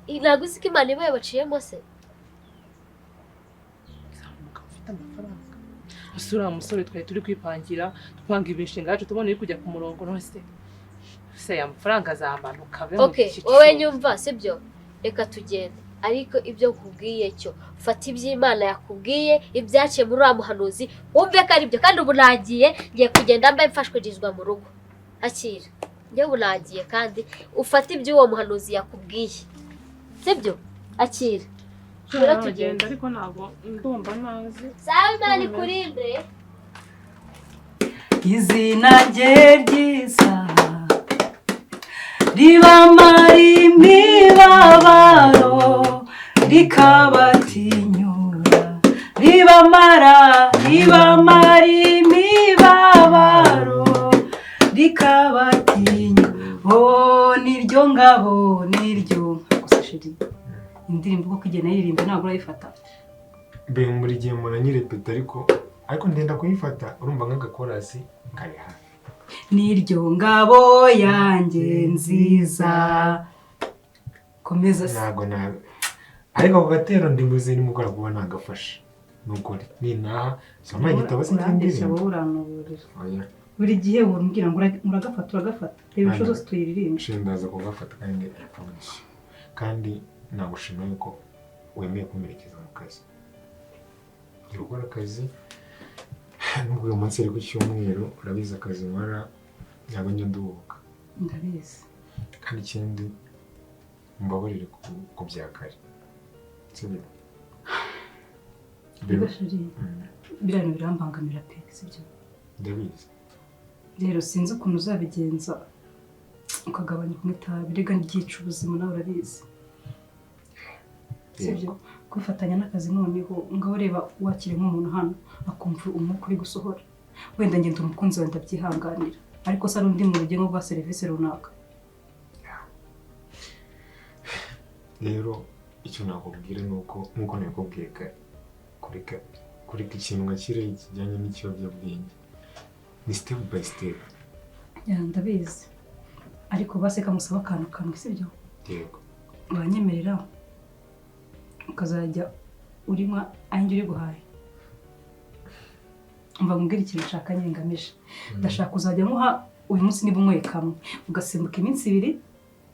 Ntabwo uzi ko Imana iba yabaciyemo se? Umugabo ufite amafaranga. Gusa uriya musore twari turi kwipangira dupanga imishinga yacu tubona iri kujya ku murongo none se aya mafaranga azamanuka abe mu Okay, wowe nyumva sibyo? Reka tugende. Ariko ibyo nkubwiye cyo, fata iby'Imana yakubwiye, ibyaciye muri uriya muhanuzi, wumve ko ari byo. Kandi ubu nagiye, ngiye kugenda mbe mfashwirizwa mu rugo. Akira. Njye ubu nagiye kandi ufate iby'uwo muhanuzi yakubwiye. Sibyo? Akira. Rero tugenda ariko ntabwo ndumva nazi. Sawa Imana ikurinde. Izina rye ryiza ribamara imibabaro rikabatinyura, ribamara imibabaro rikabatinyura. Oh niryo ngabo niryo. Gusa chéri indirimbo uko kugenda yiririmba ntabwo urayifata. Mbe muri gihe mpora nyirepeta ariko ndenda kuyifata urumva nk'agakorasi kari hafi. Niryo ngabo yanjye nziza. Komeza se. Ntago nabi. Ariko ako gatero ndi buze nimugora kuba nagafashe. Nukuri ninaha soma igitabo se cy'indirimbo. Oya. Buri gihe umbwira ngo uragafata uragafata. Reba inshuro zose tuyiririmba. Ndaza kugafata kandi promise. Kandi nagushima yuko wemeye kumperekeza mu kazi. Ngiye gukora akazi nubwo uyu munsi ari ku cyumweru, urabizi akazi nkora ntabwo njya nduhuka. Ndabizi. Kandi ikindi mbabarire ku bya kare. Sibyo? Biriya bintu birambangamira pe, sibyo? Ndabizi. Rero sinzi ukuntu uzabigenza ukagabanya kunywa itabi, rega ryica ubuzima nawe urabizi. Sibyo? Kwifatanya n'akazi noneho ngaho reba wakire nk'umuntu hano akumva umwuka uri gusohora. Wenda ngenda umukunzi wawe ndabyihanganira, ariko se ari undi muntu ugiye nko guha serivisi runaka. Rero icyo nakubwira ni uko nk'uko nabikubwiye kare, kureka ikintu nka kiriya kijyanye n'ikiyobyabwenge ni step by step. Ndabizi, ariko basi kamusaba akantu kamwe, sibyo? Yego. Uranyemerera ukazajya urimo aho uri guhaye. Umva nkubwire ikintu nshaka nyine ngamije. Ndashaka uzajya nkuha Uyu munsi niba unyweye kamwe, ugasimbuka iminsi 2,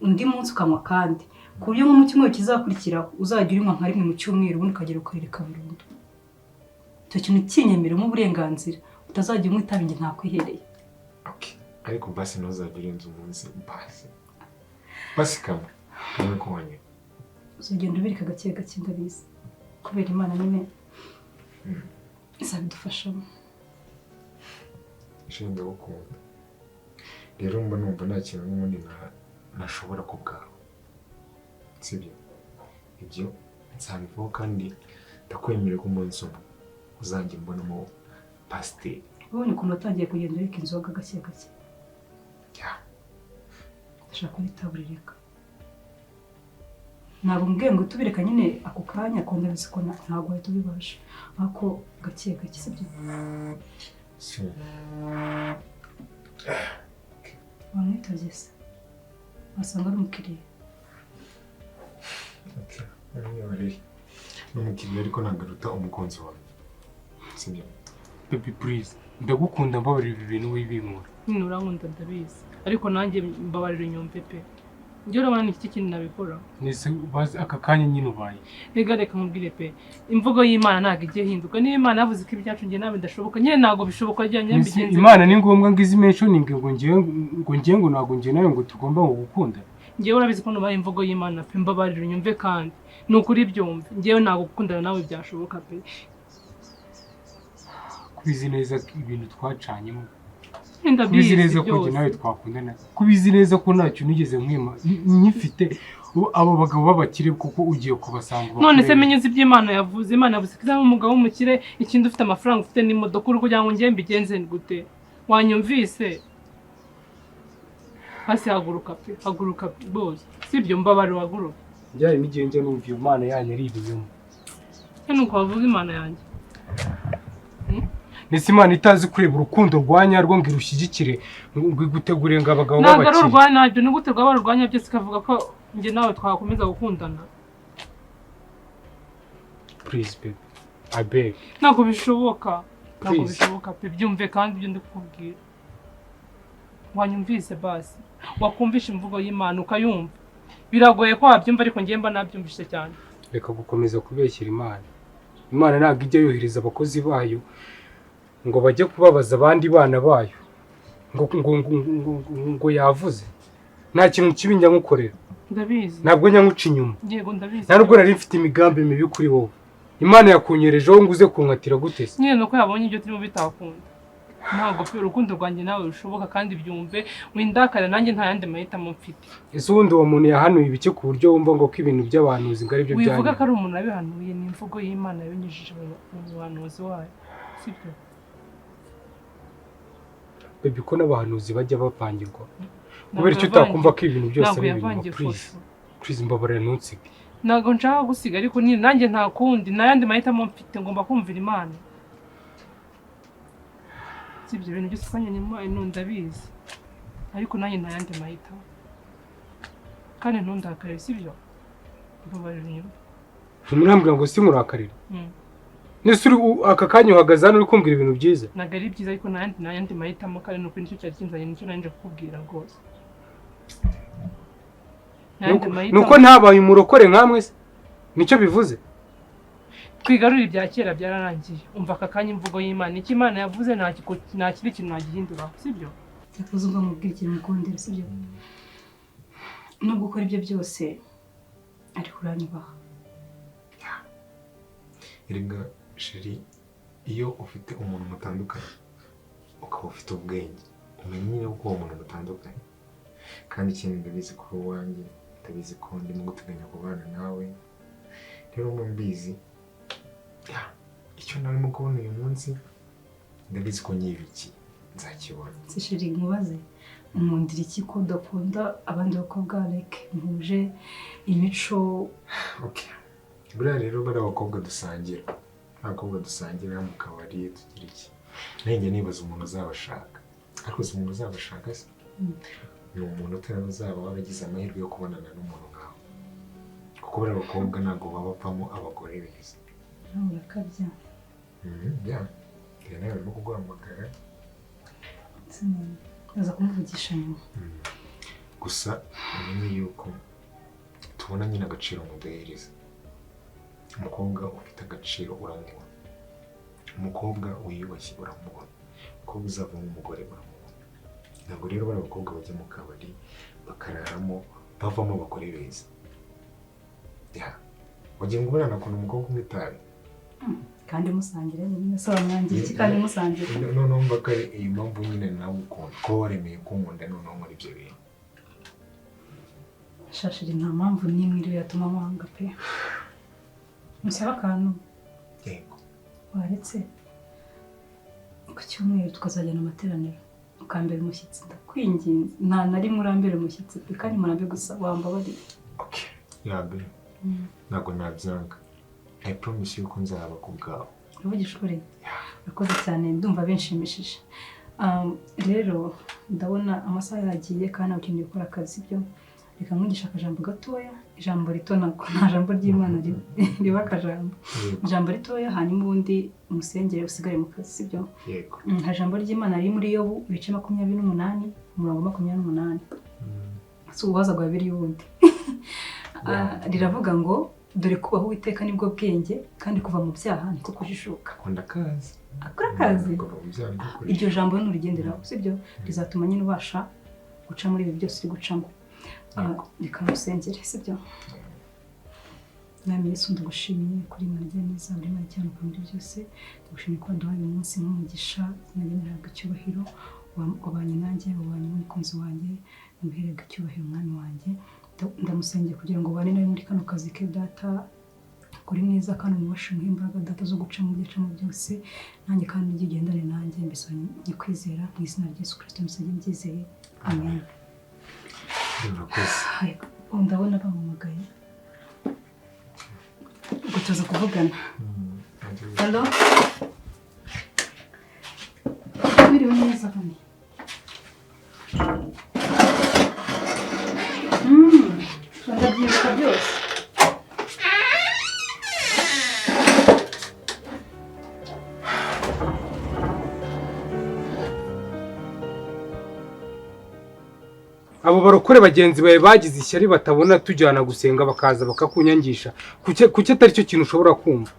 undi munsi ukanywa kandi, ku buryo nko mu cyumweru kizakurikiraho uzajya urinywa nka rimwe mu cyumweru, ubundi ukagera ukarireka burundu. Icyo kintu kinyemeremo uburenganzira, utazajya unywa itabi njye ntakwihereye. Okay. Ariko basi ntuzajya urenza umunsi, basi basi kamwe kamwe konyine. Uzagenda ubireka gake gake, ndabizi, kubera Imana nyine izabidufashamo. Shenge ndagukunda rero, mba numva nta kintu n'ubundi nashobora ku bwawe, sibyo? Ibyo nzabivaho kandi ndakwemerera ko umunsi umwe uzajya mbonamo pasiteri. Ubonye ukuntu watangiye kugenda ureka inzoga gake gake? Ndashaka ko n'itabi urireka. Ntabwo mbwiye ngo tubireka nyine ako kanya, ko ndabizi ko ntabwo wahita ubibasha, ariko gake gake, sibyo? Wamwitabye se? Wasanga ari umukiriya. Ni umukiriya ariko ntabwo aruta umukunzi wawe, sibyo? Baby please, ndagukunda, mbabarira ibi bintu wibinkura. Nyine urankunda ndabizi, ariko nanjye mbabarira unyumve pe. Njye urabona ni iki kintu nabikora? Nese bazi aka kanya nyine ubaye. Rega reka nkubwire pe, imvugo y'Imana ntabwo igiye hinduka. Niba Imana yavuze ko ibyacu njye nawe bidashoboka, nyine ntabwo bishoboka ajya mbigenze. Imana ni ngombwa ngo izi mentioning ngo ngiye ngo ntabwo ngiye nawe ngo tugomba ngo gukunda. Njyewe urabizi ko nubaye imvugo y'Imana pe, mbabarira unyumve kandi ni ukuri byumve. Njyewe ntabwo gukundana nawe byashoboka pe. Kubizi neza ibintu twacanyemo. Kubizi neza ko njye nawe twakundana, kubizi neza ko ntacyo nigeze nkwima nyifite abo bagabo b'abakire kuko ugiye kubasanga. None se menye uzi ibyo Imana yavuze? Imana yavuze ko izaba umugabo w'umukire, ikindi ufite amafaranga, ufite n'imodoka, uri kugira ngo njye mbigenze gute? Wanyumvise? Hasi haguruka pe, haguruka bose, sibyo? Mbabarira uhaguruke. Byari n'igihe njya numva iyo Mana yanyu ari ibinyoma. Ni uko bavuga Imana yanjye. Nese Imana itazi kureba urukundo rwa nyarwo ngo irushyigikire, ngo igutegure ngo abagabo b'abakire. Ntabwo ari urwa nyaryo, ni gute rwaba urwa byose ikavuga ko njye nawe twakomeza gukundana? Please baby, I beg. Ntabwo bishoboka, ntabwo bishoboka pe, byumve kandi ibyo ndi kukubwira. Wanyumvise basi, wakumvisha imvugo y'Imana ukayumva. Biragoye ko wabyumva ariko njye mba nabyumvise cyane. Reka gukomeza kubeshyira Imana. Imana ntabwo ijya yohereza abakozi bayo ngo bajye kubabaza abandi bana bayo ngo yavuze. Nta kintu kibi njya nkukorera. Ndabizi. Ntabwo njya nkuca inyuma. Yego ndabizi. Nta nubwo nari mfite imigambi mibi kuri wowe. Imana yakunyerejeho ngo uze kunkatira gute se? Nyine nuko yabonye ibyo turimo bitakunda. Ntabwo pe urukundo rwanjye nawe rushoboka kandi byumve, windakara nanjye nta yandi mahitamo mfite. Ese ubundi uwo muntu yahanuye ibiki ku buryo wumva ngo ko ibintu by'abahanuzi ngo ari byo byanyu? Wivuga ko ari umuntu wabihanuye, ni imvugo y'Imana yabinyujije mu buhanuzi wayo, sibyo? Baby ko n'abahanuzi bajya bapangirwa. Kubera icyo utakumva ko ibintu byose ari ibinyoma, please. Please mbabarira ntunsige. Ntabwo nshaka gusiga ariko ni nanjye nta kundi, nta yandi mahitamo mfite, ngomba kumvira Imana. Sibyo ibintu byose twanye n'Imana ndabizi, ariko nanjye nta yandi mahitamo. Kandi ntundakarire, sibyo? Mbabarira unyumve. Ntimurambwira ngo sinkurakarire. Nese uri aka kanya uhagaze hano uri kumbwira ibintu byiza? Ntabwo ari byiza ariko nta yandi mahitamo kandi nuko nicyo cyari kinzanye, nicyo nari nje kukubwira rwose. Nuko ntabaye umurokore nkamwe se? Nicyo bivuze? Twigarurire ibya kera byararangiye. Umva aka kanya imvugo y'Imana, icyo Imana yavuze nta kindi kintu nagihindura, sibyo? Cyakoze umva mubwira ikintu mukundira, sibyo? Nubwo ukora ibyo byose ariko uranyubaha. Erega sheri, iyo ufite umuntu mutandukanye ukaba ufite ubwenge, umenya nyine ko uwo muntu mutandukanye. Kandi ikindi ndabizi ko uri uwanjye, ndabizi ko ndimo guteganya kubana nawe. Rero mbizi icyo narimo kubona uyu munsi, ndabizi ko nyibiki nzakibona. Se sheri nkubaze, nkundira iki ko udakunda abandi bakobwa like muhuje imico? Okay. Buriya rero bari abakobwa dusangira, abakobwa dusangira mu kabari tugira iki, nanjye nibaza umuntu uzabashaka. Ariko si umuntu uzabashaka se, ni umuntu utazaba waragize amahirwe yo kubonana n'umuntu nkawe, kuko bari abakobwa ntabwo baba bavamo abagore beza. Nawe urakabya. Ya, nawe barimo kuguhamagara. Ndaza kumuvugisha nyuma. Gusa umenye yuko tubona nyine agaciro muduhereza. Umukobwa ufite agaciro uramubona, umukobwa wiyubashye uramubona, umukobwa uzavamo umugore uramubona. Ntabwo rero bari abakobwa bajya mu kabari bakararamo bavamo abagore beza. Wagira ngo ubona ukuntu umukobwa unywa itabi kandi musangire nyine se wamwangira iki kandi musangire. Noneho mva ko iyi mpamvu nyine nawe ukunda kuba waremeye kunkunda noneho muri ibyo bintu. Shashiri nta mpamvu n'imwe iriyo yatuma mwanga pe. Musaba akantu. Yego. Waretse ku cyumweru tukazajyana amateraniro ukambera umushyitsi, ndakwinginze nta na rimwe urambera umushyitsi pe, kandi murambe gusa wambabariye. Okay. Yabe. Ntabwo nabyanga. I promise yuko nzaba ku bwawe. Uvugisha ukuri? Urakoze cyane, ndumva binshimishije. Rero ndabona amasaha yagiye kandi nawe ukeneye gukora akazi, byo reka nkwigisha akajambo gatoya, ijambo rito nako nta jambo ry'Imana riba akajambo. Ijambo ritoya hanyuma ubundi umusengere usigare mu kazi, sibyo? Yego. Nta jambo ry'Imana riri muri Yobu ibice 28 umurongo 28. Si ubaza gwa biri ubundi. Riravuga ngo dore kubaho Uwiteka nibwo bwenge kandi kuva mu byaha niko kujijuka. Akunda akazi. Akora akazi. Iryo jambo nurigenderaho, sibyo? Rizatuma nyine ubasha guca muri ibi byose uri gucamo. Reka musengere, sibyo? Mwami Yesu ndagushimiye kuri Imana igira neza, uri Imana ikiranuka muri byose. Ndagushimiye ko waduhaye uyu munsi nk'umugisha, nageneraga icyubahiro, wabanye nanjye, wabanye n'umukunzi wanjye, namuherega icyubahiro umwami wanjye. Ndamusengeye kugira ngo ubane nawe muri kano kazi ke data, kuri neza kandi umubashe umuhe imbaraga data zo guca mu byacamo byose, nanjye kandi ujye ugendane nanjye mbisabye nyikwizera mu izina rya Yesu Kristo mbisabye mbyizeye, amen. Urakoze. Ndabona bampamagaye. Ubwo tuza kuvugana. Hello? Wiriwe neza hano. Ndabyibuka byose. Abo barokore bagenzi bawe bagize ishyari batabona tujyana gusenga bakaza bakakunyangisha. Kuki atari cyo kintu ushobora kumva?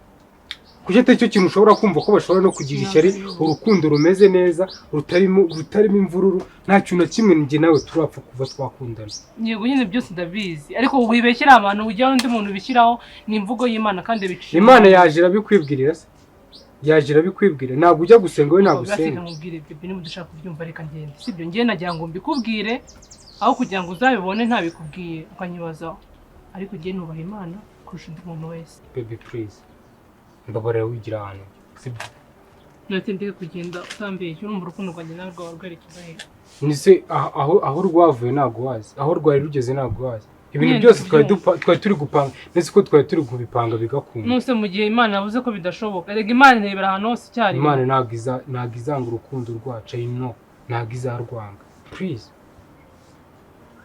Kuki atari cyo kintu ushobora kumva ko bashobora no kugira ishyari urukundo rumeze neza rutarimo imvururu? Nta kintu na kimwe njye nawe turapfa kuva twakundana. Yego nyine byose ndabizi, ariko wibekera abantu ujya undi muntu bishyiraho ni imvugo y'Imana kandi bicishije. Imana yaje irabikwibwirira se? Yaje irabikwibwira. Ntabwo ujya gusenga we ntabwo usenga. Nkubwire bebe niba udashaka kubyumva reka ngende. Sibyo ngiye nagira ngo mbikubwire aho kugira ngo uzabibone ntabikubwiye ukanyibazaho, ariko ugiye nubaha Imana kurusha undi muntu wese. Baby please, mbabarira wigira ahantu, sibyo? Natendeke kugenda utambeshye, urumva urukundo rwanjye nawe rwaba rwerekeza hehe? Nise aho rwavuye ntabwo wazi, aho rwari rugeze ntabwo wazi. Ibintu byose twari turi gupanga, ndetse ko twari turi kubipanga bigakunda. Nuse mu gihe Imana yavuze ko bidashoboka, erega Imana irebera ahantu hose icyarimwe. Imana ntabwo izanga urukundo rwacu, ino ntabwo izarwanga. Please.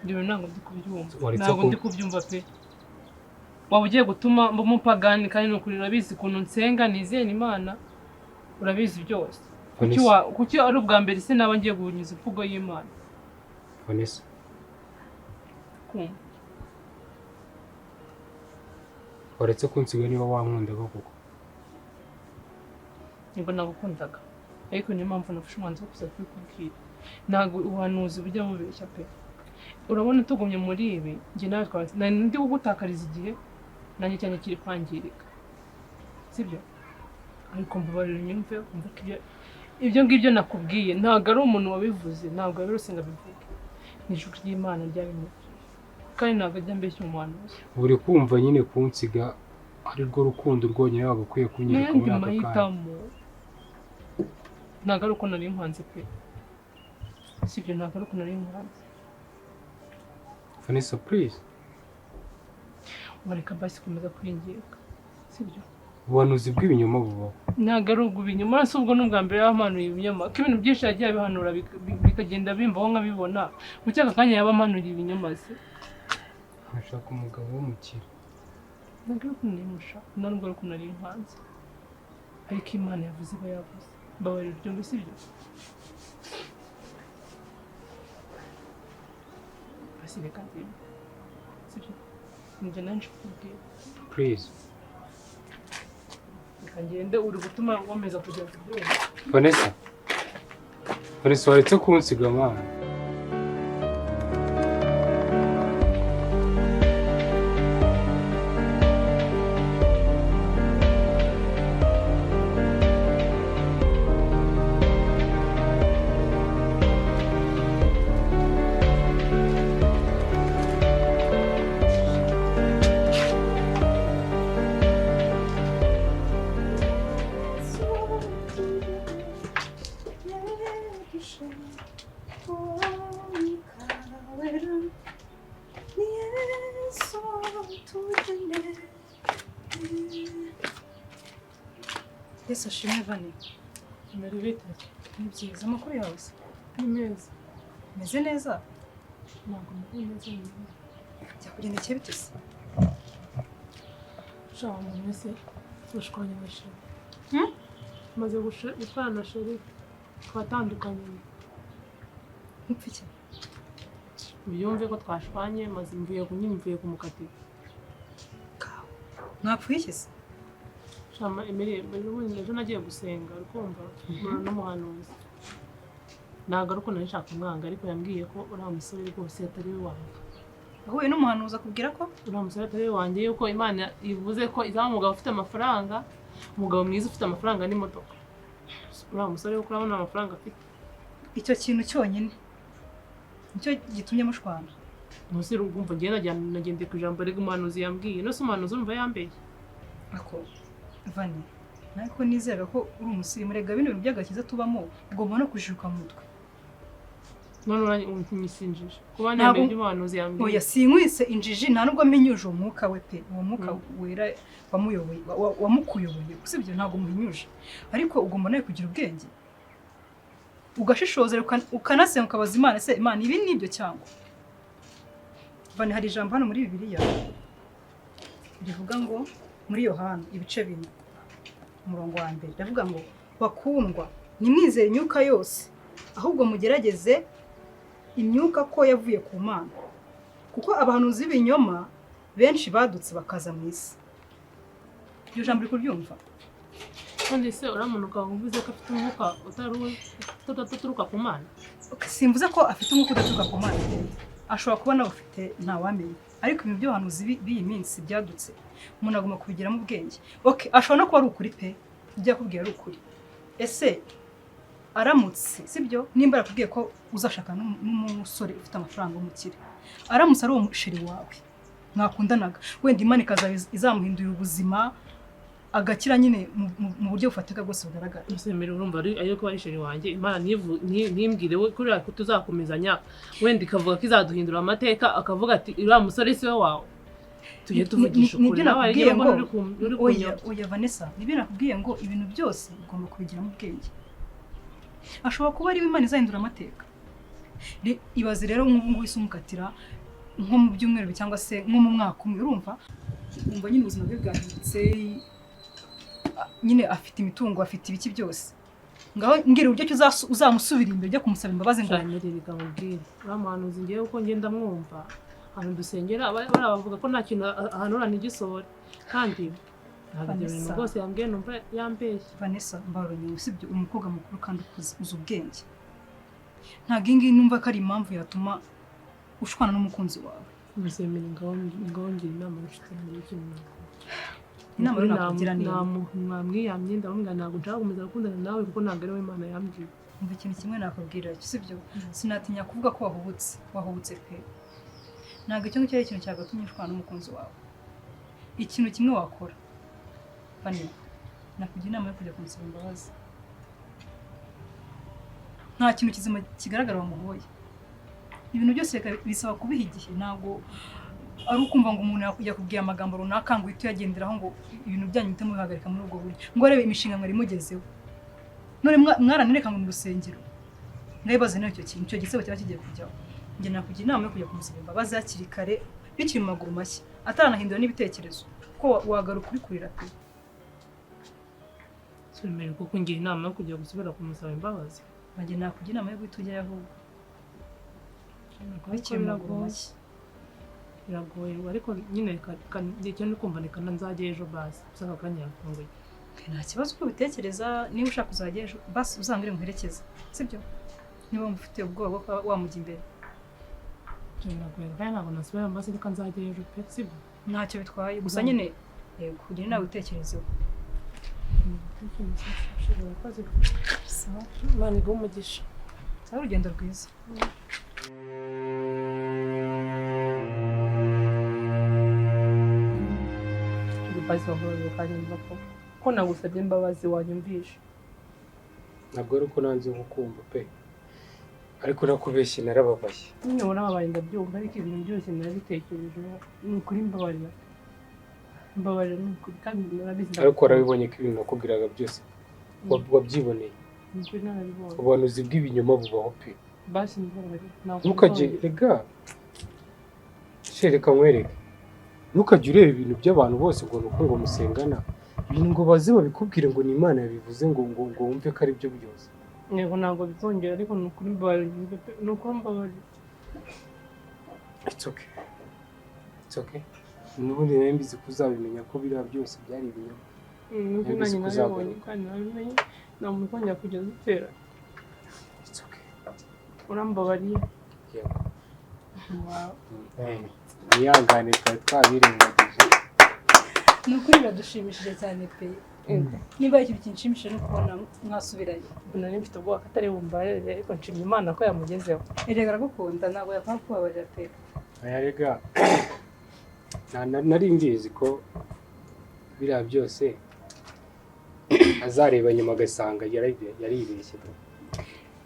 Ibyo ntabwo ndi kubyumva, ntabwo ndi kubyumva pe. Waba ugiye gutuma mba umupagani kandi ni ukuri urabizi ukuntu nsenga nizera Imana, urabizi byose. Kuki ari ubwa mbere se naba ngiye guhunyuza imvugo y'Imana? Vanessa. Kumva. Waretse kunsiga niba wankundaga koko? Nibwo nagukundaga, ariko niyo mpamvu nafashe umwanzuro wo kuza kubikubwira. Ntabwo ubuhanuzi bujya bubeshya pe. Urabona tugumye muri ibi njye nawe nari ndi kugutakariza igihe nanjye cyane kiri kwangirika, sibyo? Ariko mbabarira unyumve, umve ko ibyo ngibyo nakubwiye ntabwo ari umuntu wabivuze, ntabwo yabirose ngo abivuge, ni ijwi ry'Imana ryabimubwiye kandi ntabwo ajya mbeshya umuhanuzi. Buri kumva nyine kunsiga ari rwo rukundo rwonyine wagakwiye kunyereka muri aka kanya. Ntabwo ari uko nari nkwanze pe, sibyo? Ntabwo ari uko nari nkwanze. Vanessa please. Wareka basi komeza kwinginga, sibyo? Ubuhanuzi bw'ibinyoma bubaho. Ntabwo ari ubw'ibinyoma, si ubwo n'ubwa mbere yampanuye ibinyoma, ko ibintu byinshi yagiye abihanura bikagenda bimbaho nkabibona. Kuki aka kanya yaba ampanuye ibinyoma se? Nkashaka umugabo w'umukire. Ntabwo ari uko nari mushaka, nta nubwo ari uko nari nkwanze, ariko Imana yavuze iba yavuze. Mbabarira ubyumve, sibyo? Basi reka ngende, sibyo? Nibyo nanje kukubwira. Please. Reka ngende, uri gutuma nkomeza kujya kubyumva. Vanessa, Vanessa, waretse kunsiga mwana. Yesu ashimwe Vani. Mbere bite? Ni byiza, amakuru yawe se? Ni meza. Meze neza? Ntabwo meze neza nyine. Byakugendekeye bite se? Sha umuntu wese ushwanye na sheri. Maze gushwana na sheri twatandukanye. Mpfa iki? Uyumve ko twashwanye maze mvuye kunyine mvuye kumukatira. Mwapfuye iki se? Shama Emily, ejo nagiye gusenga urukumva n'umuhanuzi. Ntabwo ari uko nari nshaka umwanga, ariko yambwiye ko uriya musore rwose atari we wanjye. Wahuye n'umuhanuzi akubwira ko uriya musore atari we wanjye, yuko Imana ivuze ko izaba umugabo ufite amafaranga, umugabo mwiza ufite amafaranga n'imodoka. Uriya musore kuko urabona amafaranga afite. Icyo kintu cyonyine nicyo gitumye mushwana. Ntusi urumva ngiye nagendeye ku ijambo ry'umuhanuzi yambwiye. Nose umuhanuzi urumva yambeye. Ako Vani, nako nizeraga ko uri umusirimu, rega bino bintu by'agakiza tubamo ugomba no kujijuka mu mutwe. None uranyisinjije kuba nemeye ibyo umuhanuzi yambwiye. Oya, sinkwise injiji, nta nubwo mpinyuje uwo mwuka we pe, uwo mwuka wera wamuyoboye, wamukuyoboye, usibye ntabwo muhinyuje, ariko ugomba nawe kugira ubwenge ugashishoza ukanasenga ukabaza Imana, se Imana ibi nibyo cyangwa? Vani, hari ijambo hano muri Bibiliya rivuga ngo muri Yohana ibice 4 umurongo wa mbere ndavuga ngo bakundwa nimwizere imyuka yose, ahubwo mugerageze imyuka ko yavuye ku Mana, kuko abahanuzi b'ibinyoma benshi badutse bakaza mu isi. Iryo jambo uri kuryumva? None se uramunuka uvuze ko afite umwuka utaturuka ku Mana? Simvuze ko afite umwuka udaturuka ku Mana, ashobora kuba nawe ufite ntawamenya, ariko ibintu by'abahanuzi b'iyi minsi byadutse umuntu agomba kubigiramo ubwenge. Okay, ashobora no kuba ari ukuri pe, ibyo yakubwiye ari ukuri. Ese aramutse, sibyo, nimba arakubwiye ko uzashaka n'umusore ufite amafaranga w'umukire, aramutse ari uwo musheri wawe mwakundanaga, wenda Imana ikaza izamuhindurira ubuzima agakira nyine mu buryo bufatika bwose bugaragara. Ese urumva ari ko ari sheri wanjye, Imana ntimbwire we kuriya ko tuzakomezanya, wenda ikavuga ko izaduhindura amateka, akavuga ati uriya musore si we wawe. Tujye tuvugisha ukuri. Nibyo nakubwiye ngo oya Vanessa, nibyo nakubwiye ngo ibintu byose ugomba kubigiramo ubwenge. Ashobora kuba ari Imana izahindura amateka. Ibaze rero nk'ubu ngubu isi umukatira nko mu byumweru cyangwa se nko mu mwaka umwe, urumva umva nyine ubuzima bwe bwahindutse, nyine afite imitungo, afite ibiki byose. Ngaho ngira uburyo ki uzamusubira imbere ujya kumusaba imbabazi ngo reka mubwire uriya muhanuzi ngewe uko ngenda mwumva ahantu dusengera barabavuga ko nta kintu ahanura ntigisohore, kandi ntabwo ibyo bintu rwose yambwiye numva yambeshye. Vanessa, mbaronye usibye umukobwa mukuru kandi uzi ubwenge, ntabwo iyi ngiyi numva ko ari impamvu yatuma ushwana n'umukunzi wawe. Musemere ngaho ngira inama y'inshuti yanjye y'ikintu Inama rero nakugira ni mwamwiyamye, ndamubwira ntabwo nshaka gukomeza gukundana nawe kuko ntabwo ari we Imana yambwiye. Umva ikintu kimwe nakubwira, sibyo, sinatinya kuvuga ko wahubutse, wahubutse pe. Ntabwo icyo ngicyo ari ikintu cyagatumye ushwana n'umukunzi wawe. Ikintu kimwe wakora Vani, nakugira inama yo kujya kumusaba imbabazi. Nta kintu kizima kigaragara wamuhoye. Ibintu byose bisaba kubiha igihe, ntabwo ari ukumva ngo umuntu yakubwiye amagambo runaka ngo uhite uyagenderaho ngo ibintu byanyu muhite mubihagarika muri ubwo buryo, ngo arebe imishinga mwari mugezeho. None mwaranireka ngo mu rusengero mwibaze nayo icyo kintu, icyo gisebo cyaba kigiye kujyaho. Njye nakugira inama yo kujya kumusaba imbabazi hakiri kare, bikiri mu maguru mashya, ataranahindura n'ibitekerezo, kuko wagaruka uri kurira pe. Semere kuko ngira inama yo kujya gusubira kumusaba imbabazi. Njye nakugira inama yo guhita ujyayo ahubwo. Bikiri mu maguru make. Biragoye, ariko nyine icyo ndi kumva, reka nzajya ejo basi, gusa aka kanya yafunguye. Nta kibazo, uko ubitekereza. Niba ushaka uzajya ejo, basi uzambwire muherekeze, sibyo? Niba wumva ufite ubwoba bwo kuba wamujya imbere. Biragoye kandi ntabwo nasubira, basi reka nzajya ejo pe, sibyo? Ntacyo bitwaye, gusa nyine yego, ugire nawe utekerezeho. Urakoze, Imana iguhe umugisha. Ari urugendo rwiza. Basi wambabarira ukanyumva ko nagusabye imbabazi, wanyumvisha? Ntabwo ari uko nanze kukumva pe, ariko nakubeshye narababaye. Nyine warababaye ndabyumva, ariko ibintu byose narabitekerejeho. Ni ukuri mbabarira, mbabarira, ni ukuri, kandi narabizi. Ariko warabibonye ko ibintu nakubwiraga byose wabyiboneye. Ni ukuri narabibonye. Ubuhanuzi bw'ibinyoma bubaho pe. Basi mbabarira, ntabwo Ntukajye nzongera. Rega reka nkwereke, ntukajye ureba ibintu by'abantu bose ngo ni uko ngo musengana, ibintu ngo baze babikubwire ngo ni Imana yabivuze, ngo wumve ko ari byo byose. Yego, ntabwo bizongera, ariko ni ukuri mbabarira unyumve pe, ni ukuri mbabarira. It's okay, it's okay. N'ubundi nari mbizi ko uzabimenya ko biriya byose byari ibinyoma. Nubwo Nari mbizi nanjye ko nabibonye uzagaruka. kandi nabimenye, nta muntu uzongera kujya dutera. It's okay. Urambabariye? Yego. Wow. Mwihangane, twari twabirengagije. Ni ukuri biradushimishije cyane pe. Niba ikintu kinshimishije ni ukubona mwasubiranye. Nari mfite ubwoba ko atari bumbarire, ariko nshimye Imana ko yamugezeho. Erega aragukunda, ntabwo yakwanga kubabarira pe. Aya rega nari mbizi ko biriya byose azareba nyuma agasanga yaribeshye pe.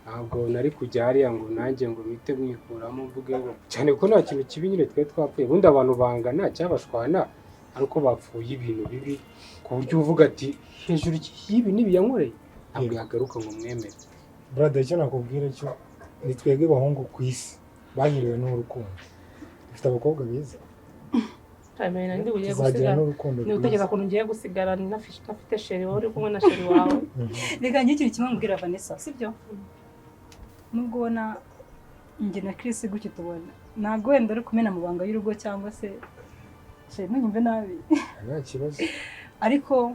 Ntabwo nari kujya hariya ngo nanjye ngo mpite mwikuramo mvuge ngo, cyane ko nta kintu kibi nyine twari twapfuye. Ubundi abantu bangana cyabashwana ariko bapfuye ibintu bibi ku buryo uvuga ati hejuru y'ibi n'ibi yankoreye, ntabwo yagaruka ngo mwemere. Brother, icyo nakubwira cyo ni twebwe bahungu ku isi bahiriwe n'urukundo, dufite abakobwa beza. Kamera ndi bugiye tuzagira gusigara n'urukundo ni ugutekereza rwiza. Ukuntu ngiye gusigara ntafite chéri, wowe uri kumwe na chéri wawe. Reka ngire ikintu kimwe mbwira Vanessa, sibyo? Nubwo ubona njye na Chris gutyo, tubona ntabwo wenda ari kumena amabanga y'urugo cyangwa se, chéri, ntunyumve nabi. Nta kibazo. Ariko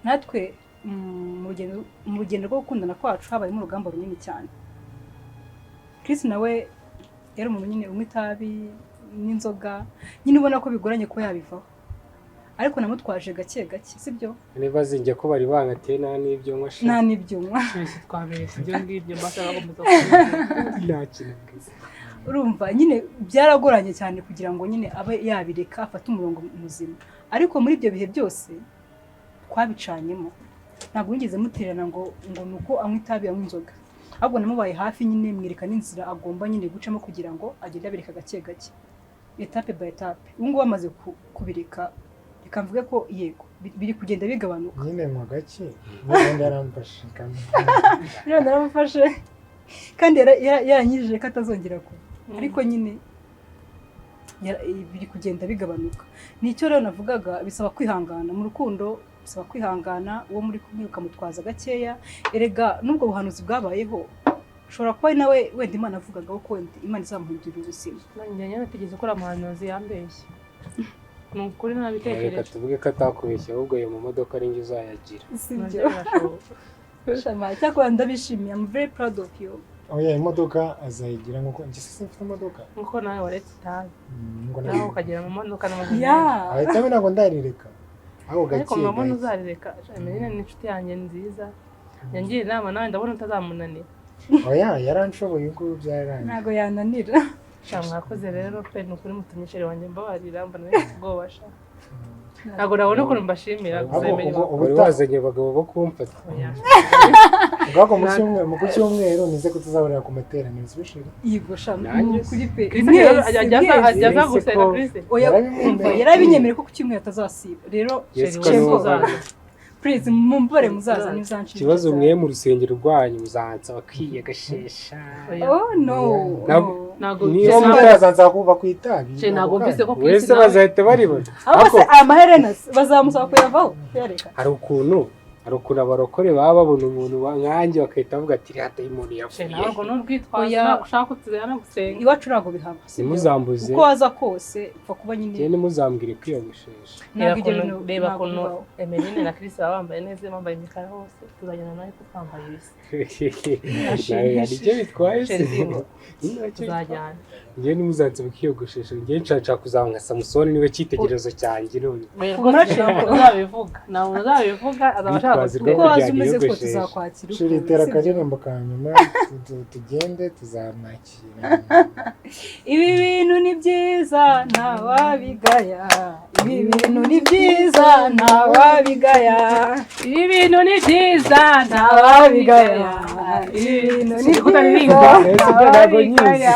natwe mu rugendo rwo gukundana kwacu habayemo urugamba runini cyane. Chris nawe yari umuntu nyine unywa itabi n'inzoga, nyine ubona ko bigoranye kuba yabivaho, ariko namutwaje gake gake, sibyo? Niba zinjye ko bari bankatiye nta n'ibyo nywa sha. Nta n'ibyo nywa. Twese twaberetse ibyo ngibyo, mbasha gukomeza kubigira. Nta kintu bwiza. Urumva nyine byaragoranye cyane kugira ngo nyine abe yabireka, afate umurongo muzima, ariko muri ibyo bihe byose twabicanyemo ntabwo wigeze mutererana ngo ni uko anywa itabi, anywa inzoga, ahubwo namubaye hafi nyine, mwereka n'inzira agomba nyine gucamo kugira ngo agende abireka gake gake, étape by étape. Ubu ngubu amaze kubireka, reka mvuge ko yego, biri kugenda bigabanuka. Nyine nywa gake, n'ubundi yaramfashe kandi. Rero naramufashe kandi yaranyijije ko atazongera kuba, ariko nyine biri kugenda bigabanuka. Nicyo rero navugaga, bisaba kwihangana mu rukundo, bisaba kwihangana, uwo muri kumwe ukamutwaza gakeya. Erega n'ubwo buhanuzi bwabayeho, ushobora kuba ari nawe wenda Imana avugagaho ko wenda Imana izamuhindurira ubuzima. Nanjye narategetse ko uriya muhanuzi yambeshye, ni ukuri. Reka Ntabitekereje. tuvuge ko atakubeshye, ahubwo ayo mu modoka ari njye uzayagira. Sibyo? Nabyo birashoboka. Shama, cyakora ndabishimiye, I'm very proud of you. Oya, imodoka azayigira nkuko njye se simfite imodoka. Nkuko nawe waretse itabi, Ngo nawe ukagera mu modoka n'amazina. Ahita ntabwo ndarireka ahubwo Ariko gake mama gake. Ntuzarireka. Emeline ni inshuti yanjye nziza, yangira inama, nawe ndabona utazamunanira. Oya, yaranshoboye, ubwo byararangiye. Ntabwo yananira. Sha, mwakoze rero pe, ni ukuri mutumye chéri wanjye mbabarira, mbona nifite ubwoba sha, ntabwo nabona ukuntu mbashimira gusa. Ahubwo Emeline. ubwo Wari ubutaha wazanye abagabo bo kumfata. Oya. Ubwako mu cyumweru, mu ku cyumweru nize ko tuzahurira ku materaniro, sibyo chéri? Yego sha, Nanjye ni ukuri pe. Chris Mwese, ajya aza mwese. ajya aza Mwese gusenga. ko- Chris. Oya, Yarabimwemereye. umva, yarabinyemereye ko ku cyumweru atazasiba rero. Yesu Chéri, ko wowe niwe uzaza. Please, mumbare muzaza ntibizanshimisha Ikibazo cyane. mwe mu rusengero rwanyu muzansa bakiyegashesha. Oya. Oh no. Ntabwo- No. Ntabwo Niba Chéri, mutazanza kuva ku itabi. Chéri, ntabwo mvise ko Chris Wese nawe bazahita baribona. Ahubwo se Ariko aya maherena bazamusaba kuyavaho, kuyareka? Hari ukuntu Hari ukuntu abarokore baba babona umuntu nkanjye bagahita bavuga ati rihata y'umuntu yapfuye. Ntabwo n'urwitwazo, Oya. ntabwo ushaka ko tuzana gusenga. Iwacu ntabwo bihaba, sibyo? Ntimuzambuze. Uko waza kose upfa kuba nyine. Njyewe ntimuzambwire kwiyogoshesha. Ntabwo ibyo Reba bintu reba ntabwo ukuntu bibaho. Emeline na Chris baba bambaye neza, bambaye imikara hose, tuzajyana nawe ko twambaye ibisa. Nawe hari icyo bitwaye se? Chérie, Ntacyo bitwaye. Tuzajyana. Njyewe ntimuzansabe kwiyogoshesha, njyewe nshaka kuzaba nka Samusoni, niwe cyitegererezo cyanjye none. Oya, rwose ntabwo uzabivuga, ntabwo uzabivuga, azaba ashaka Urwitwazo Uko rwo gutwika. waza kugira umeze ko yiyogosheshe. tuzakwakira uko Shuri, uri, tera sibyo? akaririmbo ka nyuma, tugende, tuzamwakira. Ibi bintu ni byiza ntawabigaya, ibi bintu ni byiza ntawabigaya. Ibi bintu ni byiza ntawabigaya, ibi bintu ni byiza Ese ibyo ntabwo nyizi. ntawabigaya.